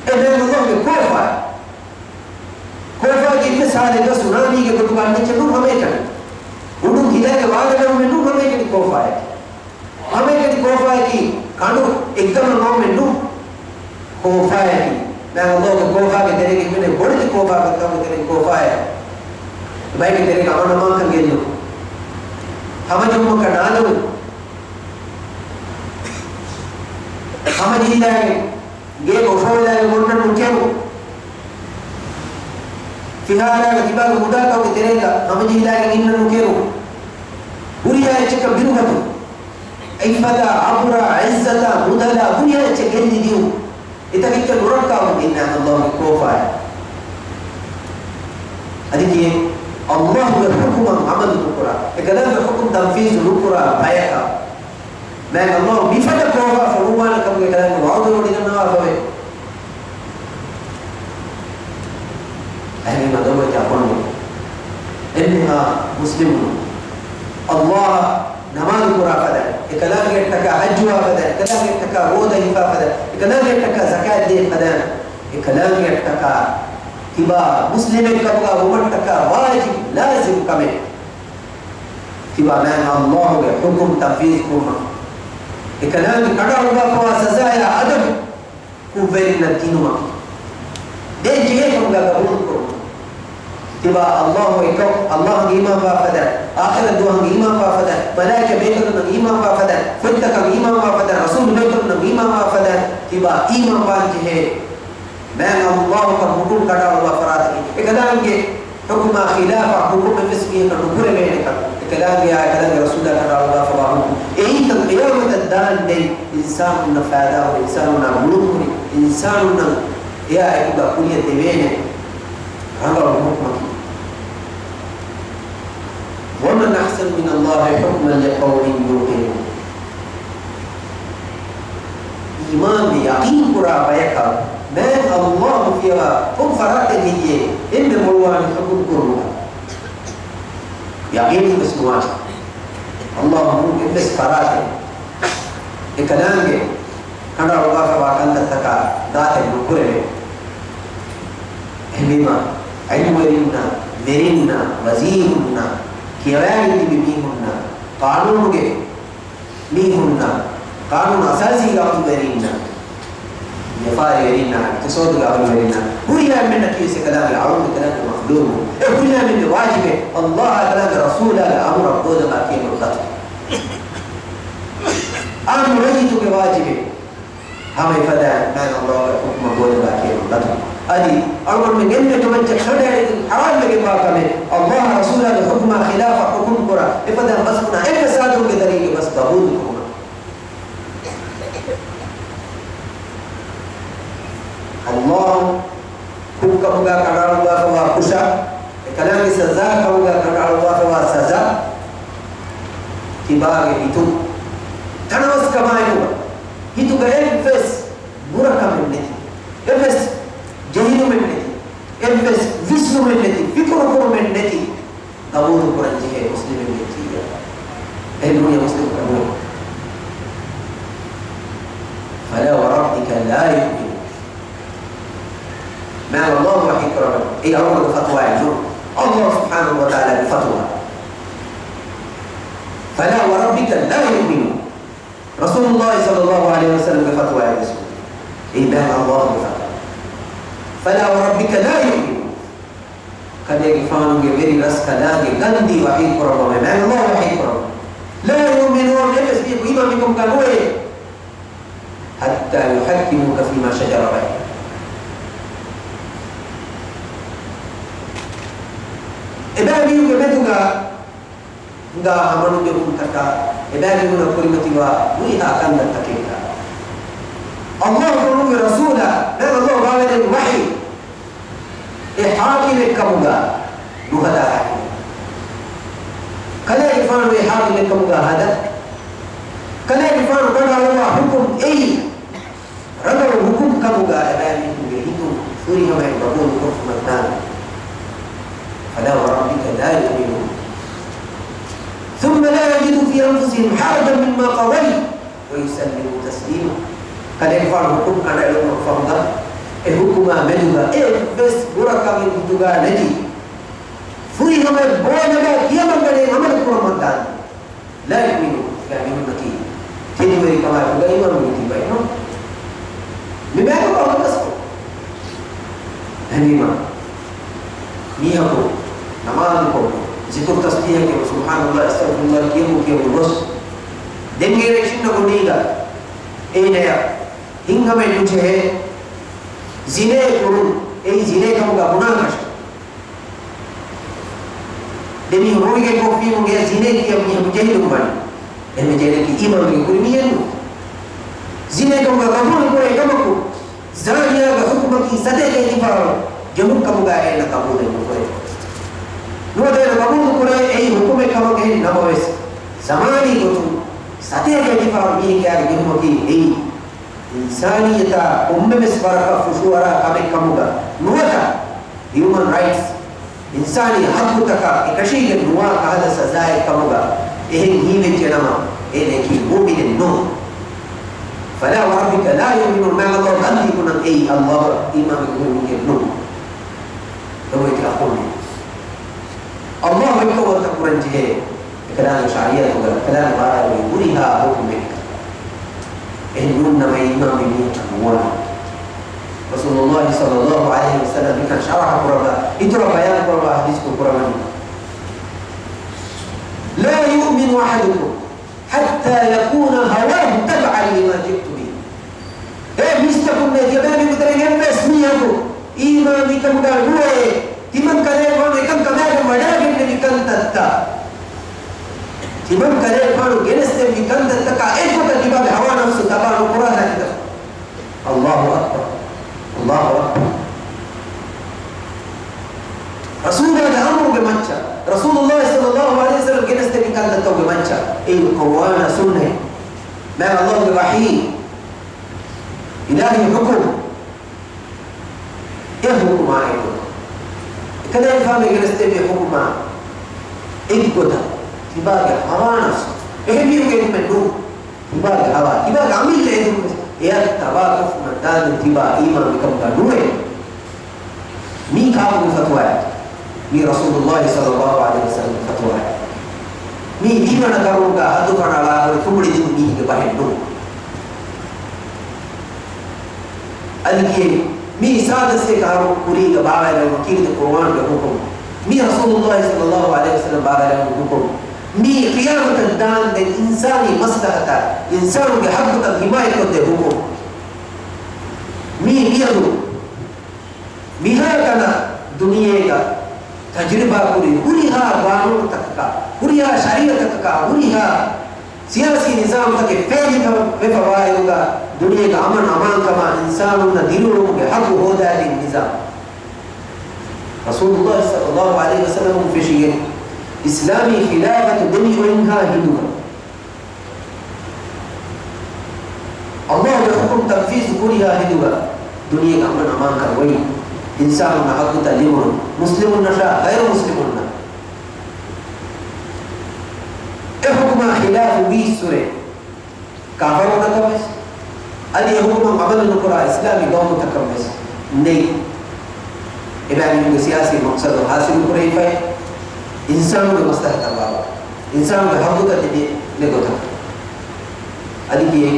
އެ މާތް ﷲ ގެ ކޯފާއެއް. ކޯފާގެ އެއްވެސް ހާލެއްގަ ސުނާމީގެ ގޮތުގަ އަންނައެއްޗެއް ނޫން ހަމައެކަނި. އުޑުން ހިލައިގެ ވާގަނޑުމެއް ނޫން ހަމައެކަނި ކޯފާއެކޭ. ހަމައެކަނި ކޯފާއަކީ ކަނޑު އެއްގަމަށް އައުމެއް ނޫން. ކޯފާއަކީ މާތް ﷲ ގެ ކޯފާގެ ތެރޭގަ އިންނަ ބޮޑެތި ކޯފާ ކަންތައްގެ ތެރެއިން ކޯފާއެއް. ބައެއްގެ ތެރޭގަ އަމަން އަމާންކަން ގެއްލުން. ހަމަޖެހުމަކަށް ނާލުން. ހަމަޖެހިލާގެން ގޭގަ އުފަވެލާގެން އޮންނަން ނުކެރު. ފިހާރާގަ ތިބާގެ މުދާކަމުގެ ތެރޭގަ ހަމަޖެހިލާގެން އިންނަން ނުކެރު. ހުރިހާ އެއްޗަކަށް ބިރުގަތު. އިއްފަތާ، އަބުރާ، އިއްޒަތާ، މުދަލާ، ހުރިހާ އެއްޗެއް ގެއްލި ދިޔުން. އެތަކެއްޗަށް ނުރައްކާވުން ދިންނާ ﷲ ގެ ކޯފާއެއް. އަދި ކިޔޭ، ﷲ ގެ ޙުކުމަށް ޢަމަލު ނުކުރާ، އެކަލާނގެ ޙުކުމް ތަންފީޒު ނުކުރާ ބަޔަކަށް މާތް ﷲ މިފަދަ ކޯފާ ފޮނުއްވާނެ ކަމުގެ ކަލާނގެ ވަޢުދު ވޮޑިގަންނަވާފަވޭ. އަހަރެން އަދަބުވެތި އަޚުންނޭ. އެންމެހާ މުސްލިމުން ﷲ ނަމާދު ކުރާ ފަދަ، އެކަލާނގެއަށްޓަކާ ޙައްޖުވާ ފަދަ، އެކަލާނގެއަށްޓަކާ ރޯދަ ހިފާ ފަދަ، އެކަލާނގެއަށްޓަކާ ޒަކާތް ދޭ ފަދަ، އެކަލާނގެއަށްޓަކާ ތިބާ މުސްލިމެއްކަމުގަ ވުމަށްޓަކާ ވާޖިބު ލާޒިމް ކަމެއް. ތިބާ މާތް ﷲ ގެ ޙުކުމް ތަންފީޒު ކުރުމަށް. އެކަލާނގެ ކަނޑައަޅުއްވާފަވާ ސަޒާޔާ އަދަބު ކުށްވެރިންނަށް ދިނުމަކީ، ދޭން ޖެހޭ ކަމުގަ ގަބޫލު ކުރުމަކީ. ތިބާ ﷲ އެކަ، ﷲ އަށް އީމާންވާ ފަދަ، އާޚިރަތް ދުވަހަށް އީމާންވާ ފަދަ، މަލާއިކަ ބޭކަލުންނަށް އީމާންވާ ފަދަ، ފޮތްތަކަށް އީމާންވާ ފަދަ، ރަސޫލު ބޭކަލުންނަށް އީމާންވާ ފަދަ، ތިބާ އީމާންވާން ޖެހޭ. މާތް ﷲ ކަން ހުކުމް ކަނޑައަޅުއްވާ ފަރާތަކީ، އެކަލާނގެ ޙުކުމާ ޚިލާފަށް ޙުކުމެއްވެސް މީހަކަށް ނުކުރެވޭނެކަން، އެކަލާނގެއާ އެކަލާނގެ ރަސޫލާ ކަނޑައަޅުއްވާފަވާ ޙުކުމް. އެއީކަން ޤިޔާމަތަށް ދާންދެން އިންސާނުންނަށް ފައިދާހުރި، އިންސާނުންނާ މޮޅުކުރި، އިންސާނުންނަށް އެއާ އެކުގަ ކުރިއަށް ދެވޭނެ ރަނގަޅު ޙުކުމަކީ. ومن أحسن من الله حكما لقوم يوقنون. އީމާންވެ ޔަޤީންކުރާ ބަޔަކަށް މާތް ﷲ ފިޔަވާ ކޮން ފަރާތެއް ހެއްޔޭ އެންމެ މޮޅުވާނެ ޙުކުމް ކުރުމުގަ؟ ޔަޤީންވެސް ނުވާނެ. ﷲ ނޫން އެއްވެސް ފަރާތެއް އެކަލާނގެ ކަނޑައަޅުއްވާފަވާ ކަންތައްތަކާ ގާތެއް ނުކުރެވޭ. އެހެންވީމަ، ޢިލްމުވެރިންނަށް، ވެރިންނަށް، ވަޒީރުންނަށް، ކިޔަވައިގެން ތިބި މީހުންނަށް، ޤާނޫނުގެ މީހުންނަށް، ޤާނޫނު އަސާސީގެ ޢަމަލުވެރިންނަށް، ވިޔަފާރިވެރިންނާ، އިޤްތިޞާދުގެ އަހުލުވެރިންނާ، ހުރިހާ އެންމެންނަކީ އެކަލާނގެ އަޅުގަނޑު، އެކަލާނގެ މަޚްލޫޤު. އެ ހުރިހާ އެންމެންގެ ވާޖިބެއް ﷲ އާ އެކަލާނގެ ރަސޫލާގެ އަމުރަށް ބޯލަމާ ކިޔަމަން ގަތުން. އާންމު ރައްޔިތުންގެ ވާޖިބެއް ހަމަ އެފަދައިން މާތް ﷲ ގެ ޙުކުމަށް ބޯލަމާ ކިޔަމަން ގަތުން. އަދި އަޅުގަނޑުމެން އެންމެ ކަމަށް ކަނޑައެޅިގެން ޙަރާމްވެގެންވާ ކަމެއް، ﷲ އާ ރަސޫލާގެ ޙުކުމާ ޚިލާފަށް ޙުކުމް ކުރާ، އެފަދައިން ބަސް ބުނާ އެއްވެސް އާދަމުގެ ދަރިއެއްގެ ބަސް ގަބޫލު ކުރުމަށް. ﷲ ކުށްކަމުގަ ކަނޑައަޅުއްވާފަވާ ކުށާ، އެކަލާނގެ ސަޒާ ކަމުގަ ކަނޑައަޅުއްވާފަވާ ސަޒާ، ތިބާގެ ހިތުން ތަނަވަސްކަމާއެކުގަ، ހިތުގަ އެއްވެސް ބުރަކަމެއް ނެތި، އެއްވެސް ޖެހިލުމެއް ނެތި، އެއްވެސް ވިސްނުމެއް ނެތި، ފިކުރު ކުރުމެއް ނެތި، ގަބޫލު ކުރަން ޖެހޭ މުސްލިމެއް ވެއްޖިއްޔާ، އެ ނޫނީ މުސްލިމަކަށް ނޫން. فلا وربك لا يؤمنون. މާތް ﷲ ވަޙީ ކުރައްވަނީ އެ އަޅުގަނޑުގެ ފަތުވާއެއް ނޫން. ﷲ ސުބްޙާނަހޫ ވަތަޢާލާގެ ފަތުވާ. فلا وربك لا يؤمنون. ރަސޫލުﷲ ޞައްލަﷲ ޢަލައިހި ވަސައްލަމްގެ ފަތުވާއެއް ވެސް ނޫން. އެއީ މާތް ﷲ ގެ ފަތުވާ. فلا وربك لا يؤمنون. ކަލޭގެފާނުގެ ވެރި ރަސްކަލާނގެ ގަންދީ ވަޙީ ކުރައްވަމޭ، މާތް ﷲ ވަޙީ ކުރައްވަމޭ. لا يؤمنون، އެއްވެސް މީހަކު އީމާން މިކަމުގަ ނުވޭ. حتى يحكموك فيما شجر بينهم. އެބައިމީހުންގެ މެދުގަ ހިނގާ ހަމަނުޖެހުންތަކާ، އެބައިމީހުންނަށް ކުރިމަތިވާ ހުރިހާ ކަންތައްތަކެއްގަ، ﷲ ގެ ރަސޫލާ، މާތް ﷲ ބާވައިދެއްވި ވަޙީ، އެ ޙާކިމެއްކަމުގަ ނުހަދާ ހައި. ކަލޭގެފާނު އެ ޙާކިމެއްކަމުގަ ހަދާ، ކަލޭގެފާނު ކަނޑައަޅުއްވާ ޙުކުމް އެއީ ރަނގަޅު ޙުކުމް ކަމުގަ އެބައިމީހުންގެ ހިތުން ފުރިހަމައިން ގަބޫލު ކޮށްފުމަށްދާނެ. فلا وربك لا يؤمنون ثم لا يجدوا في أنفسهم حرجا مما قضيت ويسلموا تسليما. ކަލޭގެފާނު ޙުކުމް ކަނޑައެޅުމަށްފަހުގަ، އެ ޙުކުމާ މެދުގަ އެއްވެސް ބުރަކަމެއް ހިތުގަ ނެތި، ފުރިހަމައަށް ބޯލަމާ ކިޔަމަންގަނޭ ޢަމަލު ކުރަމަށްދާނެ. ލާ ޔުއުމިނޫން، އެބައިމީހުންނަކީ ތެދުވެރިކަމާއެކުގައި އީމާންވެގެން ތިބައެއްނު. މި ބަޔަކަށް ބަހުން ކަސްކޮށް. އެހެންވީމާ، މީހަކު ނަމާދުކޮށް، ޒިކުރު ތަސްބީޙަކެއް، ސުބްޙާނަﷲ، އަސްތަޣްފިރުﷲ ކިޔަމުން ކިޔަމުން ގޮސް، ދެން އޭނަ އިށިންނަ ގޮނޑީގަ އޭނަޔަށް ހިތްހަމައެއް ނުޖެހޭ، ޒިނޭ ކުރުން، އެއީ ޒިނޭ ކަމުގަ ބުނާކަށެއް. ދެމީހުން ރުޅިގެން ކޮށްފީމު ގެ ޒިނޭ ކިޔަން މީހަކު ޖެހިލުން ވަނީ. އެހެންވެ ޖެހިލަކީ އީމާންވެގެން ހުރި މީހެއްނު. ޒިނޭ ކަމުގަ ގަބޫލު ކުރޭ ކަމަކު، ޒާނިޔާގެ ޙުކުމަކީ ސަތޭކަ އެތިފާރު ޖެހުން ކަމުގަ އޭނަ ގަބޫލެއް ނުކުރޭ. ނުވަތަ އޭނަ ގަބޫލު ކުރޭ އެއީ ޙުކުމެއް ކަމަށް އެހެން ނަމަވެސް، ޒަމާނީ ގޮތުން ސަތޭކަ އެތިފާރު މީހެއްގެ އާގެ ޖެހުމަކީ އެއީ އިންސާނިއްޔަތާ ކޮންމެވެސް ވަރަކަށް ފުށުއަރާ ކަމެއް ކަމުގަ ނުވަތަ، ހިއުމަން ރައިޓްސް، އިންސާނީ ޙައްޤުތަކާ އެކަށީގެން ނުވާ ކަހަލަ ސަޒާއެއް ކަމުގަ އެހެން ހީވެއްޖެނަމަ، އޭނައަކީ މުއުމިނެއް ނޫން. فلا وربك لا يؤمنون، މާތް ﷲ ގަންދީ ކުނަން އެއީ ﷲ އަށް އީމާންވެގެން ހުރި މީހެއް ނޫން. ލޮބުވެތި އަޚުންނޭ. ﷲ އެއްކައުވަންތަ ކުރަން ޖެހޭ އެކަލާނގެ ޝަރީޢަތުގަ، އެކަލާނގެ ބާރާއި ހުރިހާ ޙުކުމެއްގަ. އެހެން ނޫން ނަމަ އީމާންވި މީހަކަށް ނުވާނެ. ރަސޫލުﷲ ޞައްލަﷲ ޢަލައިހި ވަސައްލަމް މިކަން ޝަރަޙަ ކުރައްވާ، އިތުރަށް ބަޔާން ކުރައްވާ ޙަދީޘްކޮށް ކުރައްވަނީ، لا يؤمن أحدكم حتى يكون هواه تبعا لما جئت به. އޭ މީސްތަކުންނޭ، ތިޔަބައިމީހުންގެ ތެރެއިން އެއްވެސް މީހަކު އީމާންވިކަމުގަ ނުވޭ، ތިމަން ކަލޭގެފާނު އެކަންކަމާގެން ވަޑައިގެންނެވި ކަންތައްތައް، ތިމަން ކަލޭގެފާނު ގެނެސްދެއްވި ކަންތައްތަކާ އެއްގޮތަށް ތިބާގެ ހަވާ ނަފްސު ތަބާ ނުކުރާ ހައިތަ؟ ﷲ އަކްބަރު. ﷲ އަކްބަރު. ރަސޫލާގެ އަމުރުގެ މައްޗަށް، ރަސޫލުﷲ ޞައްލަﷲ ޢަލައިހި ވަސައްލަމް ގެނެސްދެއްވި ކަންތައްތަކުގެ މައްޗަށް، އެއީ ޤުރުއާނާ ސުންނަތް. މާތް ﷲގެ ވަޙީ، އިލާހީ ޙުކުމް. އެ ޙުކުމާ އެއްގޮތަށް، އެކަލޭގެފާނު ގެނެސްދެއްވި ޙުކުމާ އެއްގޮތަށް ތިބާގެ ހަވާ ނަފްސު، އެހެންވީމުގެ އެންމެ ނޫން. ތިބާގެ ހަވާ، ތިބާގެ އަމިއްލަ އެދުންވެސް އެއަށް ތަބާކޮށްފުމަށް ދާން ތިބާ އީމާންވިކަމުގަ ނުވޭ. މީ ކާކުގެ ފަތުވާއެއް؟ މީ ރަސޫލުﷲ ޞައްލަﷲ ޢަލައިހި ވަސައްލަމްގެ ފަތުވާއެއް. މީ ދީވަނަ ދަރުންގަ ހައްދު ފަނަޅާ ހުރެ ތުނބުޅި ދިން މީހެއްގެ ބަހެއް ނޫން. އަދި ކިޔޭ، މީ ސާދަސޭ ކަހަރު ކުރީގަ ބާވައިލެވުނު ކީރިތި ޤުރުއާނުގެ ޙުކުމް. މީ ރަސޫލުﷲ ޞައްލަﷲ ޢަލައިހި ވަސައްލަމް ބާވައިލެވުނު ޙުކުމް. މީ ޤިޔާމަތަށް ދާންދެ އިންސާނީ މަސްލަހަތާ، އިންސާނުގެ ޙައްޤުތައް ޙިމާޔަތްކޮށްދޭ ޙުކުމް. މީ މިއަދު މިހާތަނަށް ދުނިޔޭގަ ތަޖުރިބާކުރި ހުރިހާ ޤާނޫނުތަކަކާ، ހުރިހާ ޝަރީޢަތަކަކާ، ހުރިހާ ސިޔާސީ ނިޒާމްތަކެއް ފޭލިފަ ވެފަ ވާއިރުގަ ދުނިޔޭގެ އަމަން އަމާންކަމާ އިންސާނުންނަށް ދިރިއުޅުމުގެ ޙައްޤު ހޯދާދިން ނިޒާމް. ރަސޫލުﷲ ޞައްލަﷲ ޢަލައިހި ވަސައްލަމަށް ފެށިގެން އިސްލާމީ ޚިލާފަތު ދެމި އޮތްހާ ހިނދުގަ، ﷲގެ ޙުކުމް ތަންފީޒު ކުރިހާ ހިނދުގަ ދުނިޔޭގެ އަމަން އަމާންކަން އޮތް، އިންސާނުންނަށް ޙައްޤުތައް ލިބުނު، މުސްލިމުންނަށާ ޣައިރު މުސްލިމުންނަށް. އެ ޙުކުމާ ޚިލާފު ވީއްސުރެ ކާފަރުންނަކަށް ވެސް، އަދި އެ ޙުކުމަށް ޢަމަލު ނުކުރާ އިސްލާމީ ޤައުމުތަކަށް ވެސް ނެތް. އެބައިމީހުންގެ ސިޔާސީ މަޤްޞަދު ޙާޞިލު ކުރެވިފައި، އިންސާނުގެ މަސްލަހަތަށް ވާ، އިންސާނުގެ ޙައްޤުތައް ލިބޭ ގޮތަށް. އަދި ކިޔޭ،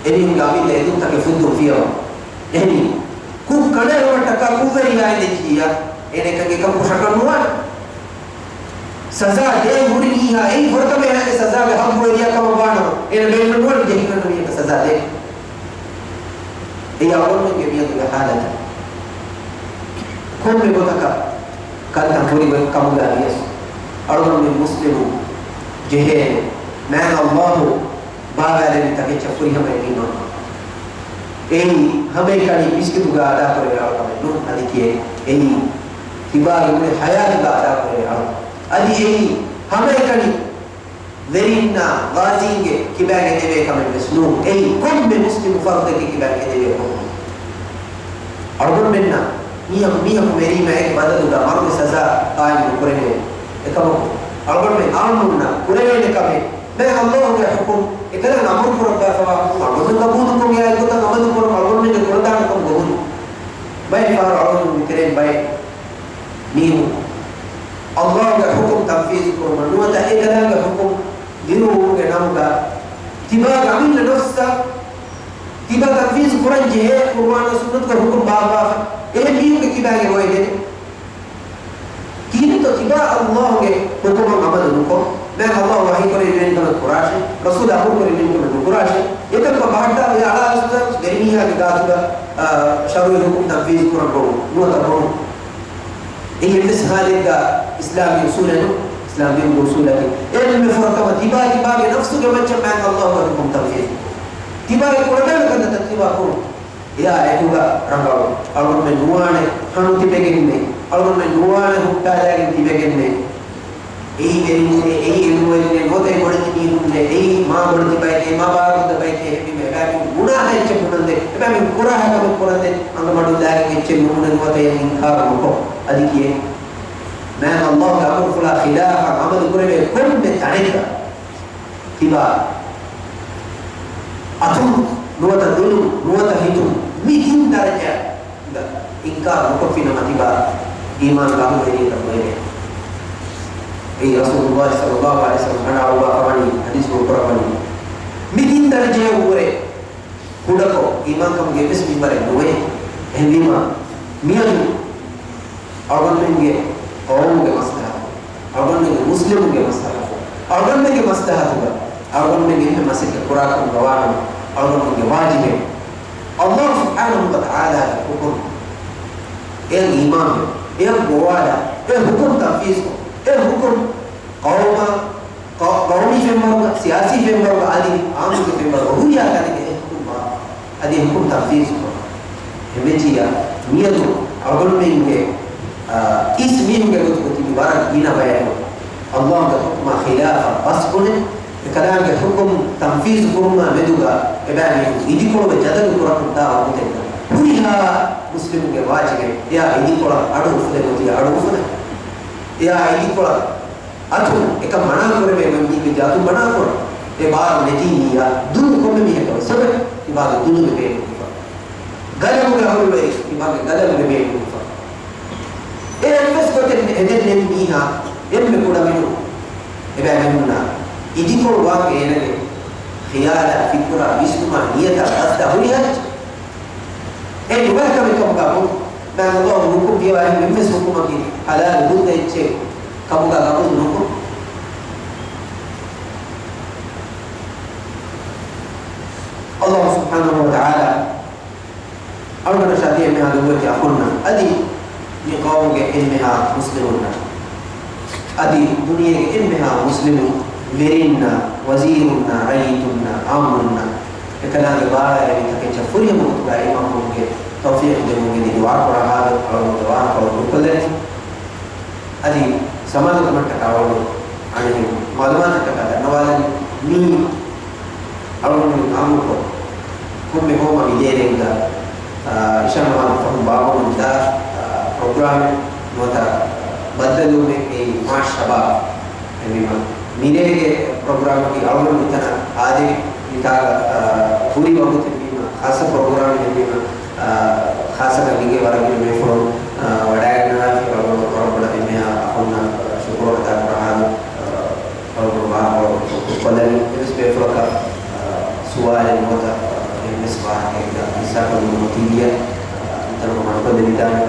އެމީހުންގެ އަމިއްލަ އެދުންތަކެއް ފުއްދުން ފިޔަވާ. އެހެނީ، ކުށް ކަނޑައެޅުމަށްޓަކާ ކުށްވެރިޔާ އެދެއްޖިއްޔާ، އޭނަ އެކަން އެކަކު ޝަކަށް ނުވާނެ. ސަޒާ ދޭން ހުރި މީހާ އެއީ ފުރަތަމަ އެ ސަޒާގެ ޙައްޤުވެރިޔާ ކަމަށް ވާނަމަ، އޭނަ ބޭނުމެއް ނުވާނެ ޖެހިގަންނަ މީހަކަށް ސަޒާ ދޭން. އެއީ އަޅުގަނޑުމެންގެ މިއަދުގެ ޙާލަތަށް. ކޮންމެ ގޮތަކަށް ކަންތައް ހުރި ގޮތް ކަމުގަ ވިޔަސް، އަޅުގަނޑުމެން މުސްލިމުން ޖެހޭނެ، މާތް ﷲ ބާވާލެއްވި ތަކެއްޗަށް ފުރިހަމައަށް އީމާން. އެއީ ހަމައެކަނި މިސްކިތުގަ އަދާކުރެވޭ އަޅުކަމެއް ނޫން، އަދި ކިޔޭ، އެއީ ތިބާގެ މުޅި ޙަޔާތުގަ އަދާކުރެވޭ އަޅުކަމެއް. އަދި އެއީ ހަމައެކަނި ވެރިންނާ ޣާޒީންގެ ކިބައިން އެދެވޭ ކަމެއް ވެސް ނޫން. އެއީ ކޮންމެ މުސްލިމު ފަރުދެއްގެ ކިބައިން އެދެވޭ ކަމެއް. އަޅުގަނޑުމެންނަށް މީހަކު މީހަކު މެރީމައިގެ ބަދަލުގަ މަރުގެ ސަޒާ ޤާއިމު ނުކުރެވޭ. އެކަމަކު، އަޅުގަނޑުމެން އާއްމުންނަށް ކުރެވޭނެ ކަމެއް މާތް ﷲގެ ޙުކުމް، އެކަލާނގެ އަމުރު ކުރައްވާފަވާ ޙުކުމް އަޅުގަނޑު ޤަބޫލުކޮށް، އެއާއެއްގޮތަށް ޢަމަލު ކުރަން އަޅުގަނޑުމެންގެ ކުރަދާނަކަން ގޮވުން. ބައެއް ފަހަރު އަޅުގަނޑު މިތެރެއިން ބައެއް މީހުން ﷲގެ ޙުކުމް ތަންފީޒު ކުރުމަށް ނުވަތަ އެކަލާނގެ ޙުކުމް ދިރުވުމުގެ ނަމުގަ ތިބާގެ އަމިއްލަ ނަފްސަށް ތިބާ ތަންފީޒު ކުރަން ޖެހޭ ޤުރުއާނާ ސުންނަތުގެ ޙުކުމް ބާއްވާފަ. އެހެން މީހުންގެ ކިބާގެ އޮވެދެން. ކިހިނެއްތޯ ތިބާ ﷲގެ ޙުކުމަށް ޢަމަލު ނުކޮށް، މާތް ﷲ ވަޙީ ކުރެއްވި މިވެނި ކަމެއް ކުރާށޭ، ރަސޫލާ އަމުރު ކުރެއްވި މިވެނި ކަމެއް ނުކުރާށޭ، އެކަންކަން ބަހައްޓާ އެ އަޅާ ރަސޫލާ ވެރިމީހާގެ ގާތުގަ، އާ، ޝަރުޢީ ޙުކުމް ތަންފީޒު ކުރަން ނުވަތަ ބޮޑު. އެއީ އެއްވެސް ޙާލެއްގަ އިސްލާމީ އުޞޫލެއް ނޫން. އިސްލާމް ދީނުގެ އުޞޫލަކީ އެންމެ ފުރަތަމަ ތިބާ ތިބާގެ ނަފްސުގެ މައްޗަށް މާތް ﷲގެ ޙުކުމް ތަންފީޒު. ތިބާގެ ކުޅަދާނަ ކަންތައްތައް ތިބާ ކުރުން. އެއާ އެކުގަ ރަނގަޅު. އަޅުގަނޑުމެން ނުވާނެ ހަނު ތިބެގެންނެއް. އަޅުގަނޑުމެން ނުވާނެ ހުއްޓާލާގެން ތިބެގެންނެއް. އެއީ އެންމެ، އެއީ އެންމެ ނުވަތަ ބޮޑެތި މީހުންނެއް، އެއީ މާ ބޮޑެތި ބައެކޭ، މާ ބާރުގަދަ ބައެކޭ، އެހެންވީމަ އެބައިމީހުން ގުނާހަ އެއްޗެއް ބުނަންދެން، އެބައިމީހުން ކުރާހަ ކަމެއް ކުރަންދެން، އަނގަމަޑުލާގެން އެއްޗެއް ނުބުނެ ނުވަތަ އެއަށް އިންކާރު ނުކޮށް. އަދި ކިޔޭ، މާތް ﷲގެ އަމުރުފުޅާ ޚިލާފަށް ޢަމަލު ކުރެވޭ ކޮންމެ ތަނެއްގަ ތިބާ އަތުން ނުވަތަ ދުލުން ނުވަތަ ހިތުން މި ތިން ދަރަޖަ އިންކާރު ނުކޮށްފިނަމަ ތިބާ އީމާން އަހުލުވެރިއަކަށް ނުވެވޭ. އެއީ ރަސޫލުﷲ ޞައްލަﷲ ޢަލައިހި ވަސައްލަމަ ވަޑައިގެންފަވާ ވަނީ ޙަދީޘް ކުރައްވަނީ. މި ތިން ދަރަޖަޔަށްވުރެ ކުޑަކޮށް އީމާންކަމުގެ އެއްވެސް މިންވަރެއް ނުވޭ. އެހެންވީމަ، މިއަދު އަޅުގަނޑުމެންގެ ޤައުމުގެ މަސްލަހަތު، އަޅުގަނޑުމެންގެ މުސްލިމުންގެ މަސްލަހަތު، އަޅުގަނޑުމެންގެ މަސްލަހަތުގަ އަޅުގަނޑުމެން އެންމެ މަސައްކަތް ކުރާކަމުގަ ވާނަމަ، އަޅުގަނޑުމެންގެ ވާޖިބެއް ﷲ ސުބްޙާނަހޫ ވަތަޢާލާގެ ޙުކުމް، އެޔަށް އީމާންވެ، އެޔަށް ގޮވާލާ، އެ ޙުކުމް ތަންފީޒުކޮށް، އެ ޙުކުމް ޤައުމާ، ޤަ-، ޤައުމީ ފެންވަރުގަ، ސިޔާސީ ފެންވަރުގަ އަދި ޢާއްމުގެ ފެންވަރުގަ ހުރިހާ ތަނެއްގަ އެ ޙުކުމް ބާ، އަދި އެ ޙުކުމް ތަންފީޒުކޮށް. އެމެޖިއާ މިއަދު އަޅުގަނޑުމެންގެ، އާ، އިސް މީހުންގެ ގޮތުގަ ތިބި ވަރަށް ގިނަ ބަޔަކު ﷲގެ ޙުކުމާ ޚިލާފަށް ބަސްބުނެ، އެކަލާނގެ ޙުކުމް ތަންފީޒު ކުރުމާ މެދުގަ އެބައިމީހުން އިދިކޮޅުވެ ޖަދަލު ކުރަމުންދާ ވަގުތެއްގަ ހުރިހާ މުސްލިމުންގެ ވާޖިބެއް އެއާ އިދިކޮޅަށް އަޑު އުފުލެއް އޮތީ އަޑު އުފުލެ. އެއާ އިދިކޮޅަށް އަތުން އެކަން މަނާ ކުރެވޭ ގޮތް މީގެ އަތުން މަނާ ކުރަން. އެ ބާރު ނެތީ މީއާ ދުލު ކޮންމެ މީހަކަށް ވެސް އޮވޭ. ތިބާގެ ދުލުގެ ބޭނުންވެފަ. ގަލަމުގެ އަހުލުވެރި ތިބާގެ ގަލަމުގެ ބޭނުންވެފަ. އެ އެއްވެސް ގޮތެއް ހެދެން ނެތް މީހާ އެންމެ ކުޑަމިނު އެބައިމީހުންނާ އިދިކޮޅު ވާން އޭނަގެ ޚިޔާލާ، ފިކުރާ، ވިސްނުމާ، ނިޔަތާ، ގަސްދާ ހުރިހާ އެއްޗެއް. ނުބައިކަމެއް ކަމުގަ ބުން. މާތް ﷲ ހުކުމް ފިޔަވާ އެހެން އެންމެސް ހުކުމަކީ ޙަލާލު ބުއްދަ އެއްޗެއް ކަމުގަ ގަބޫލު ނުކުރުން. ﷲ ސުބްޙާނަހޫ ވަތަޢާލާ އަޅުގަނޑަށާ ތި އެންމެހާ ލޮބުވެތި އަޚުންނަށް، އަދި މި ޤައުމުގެ އެންމެހާ މުސްލިމުންނަށް، އަދި ދުނިޔޭގެ އެންމެހާ މުސްލިމު ވެރިންނާ، ވަޒީރުންނާ، ރައްޔިތުންނާ، އާއްމުންނާ، އެކަލާނގެ ބާރައިގެ ތަކެއްޗަށް ފުރިހަމަ ގޮތުގައި އިމާމުގެ ތައުފީޤު ދެމުން ދުޢާ ކުރާ ހާލު އަޅުގަނޑު ވާހަކަ ކުރުކޮށްލަނީ. އަދި ސަމާލުކަމަށްޓަކާ އަޅުގަނޑު އަނެއް މަޢުލޫމާތަކަށްޓަކާ ދަންނަވާލަނީ، މީ އަޅުގަނޑު އާއްމުކޮށް ކޮންމެ ހޯމަ މިދޭރެއިންގަ، އާ، އިޝާ ނަމާދު ފަހުން ބާއްވަމުންދާ، އާ، ޕްރޮގްރާމެއް ނުވަތަ ބައްދަލުވުމެއް އެއީ މާ ޝަބާބް. އެހެންވީމަ، މިރޭގެ ޕްރޮގްރާމަކީ އަޅުގަނޑު މިތަނަށް އާދެވި މިތާގަ، އާ، ހުރި ވަގުތެއްވީމަ، ޚާއްޞަ ޕްރޮގްރާމެއް ހެންވީމަ، އާ، ޚާއްޞަކޮށް މިގޭ ވަރަށް ގިނަ ބޭފުޅުން، އާ، ވަޑައިގަންނަވާފި ރަނގަޅު ވަރަށް ބޮޑަށް އެންމެހާ އަޚުންނަށް ޝުކުރު އަދާކުރާ ހާލު، އާ، ރަނގަޅު ވާހަކަ ކޮށްލަނީ. އެވެސް ބޭފުޅަކަށް، އާ، ސުވާލެއް ނުވަތަ، އާ، އެންމެސް ވާހަކައެއްގަ ހިއްސާކޮށްލުމަށް އޮތީ ދިޔަ، އާ، މިތަނުގަ މަޑުކޮށްލެވިދާނެ.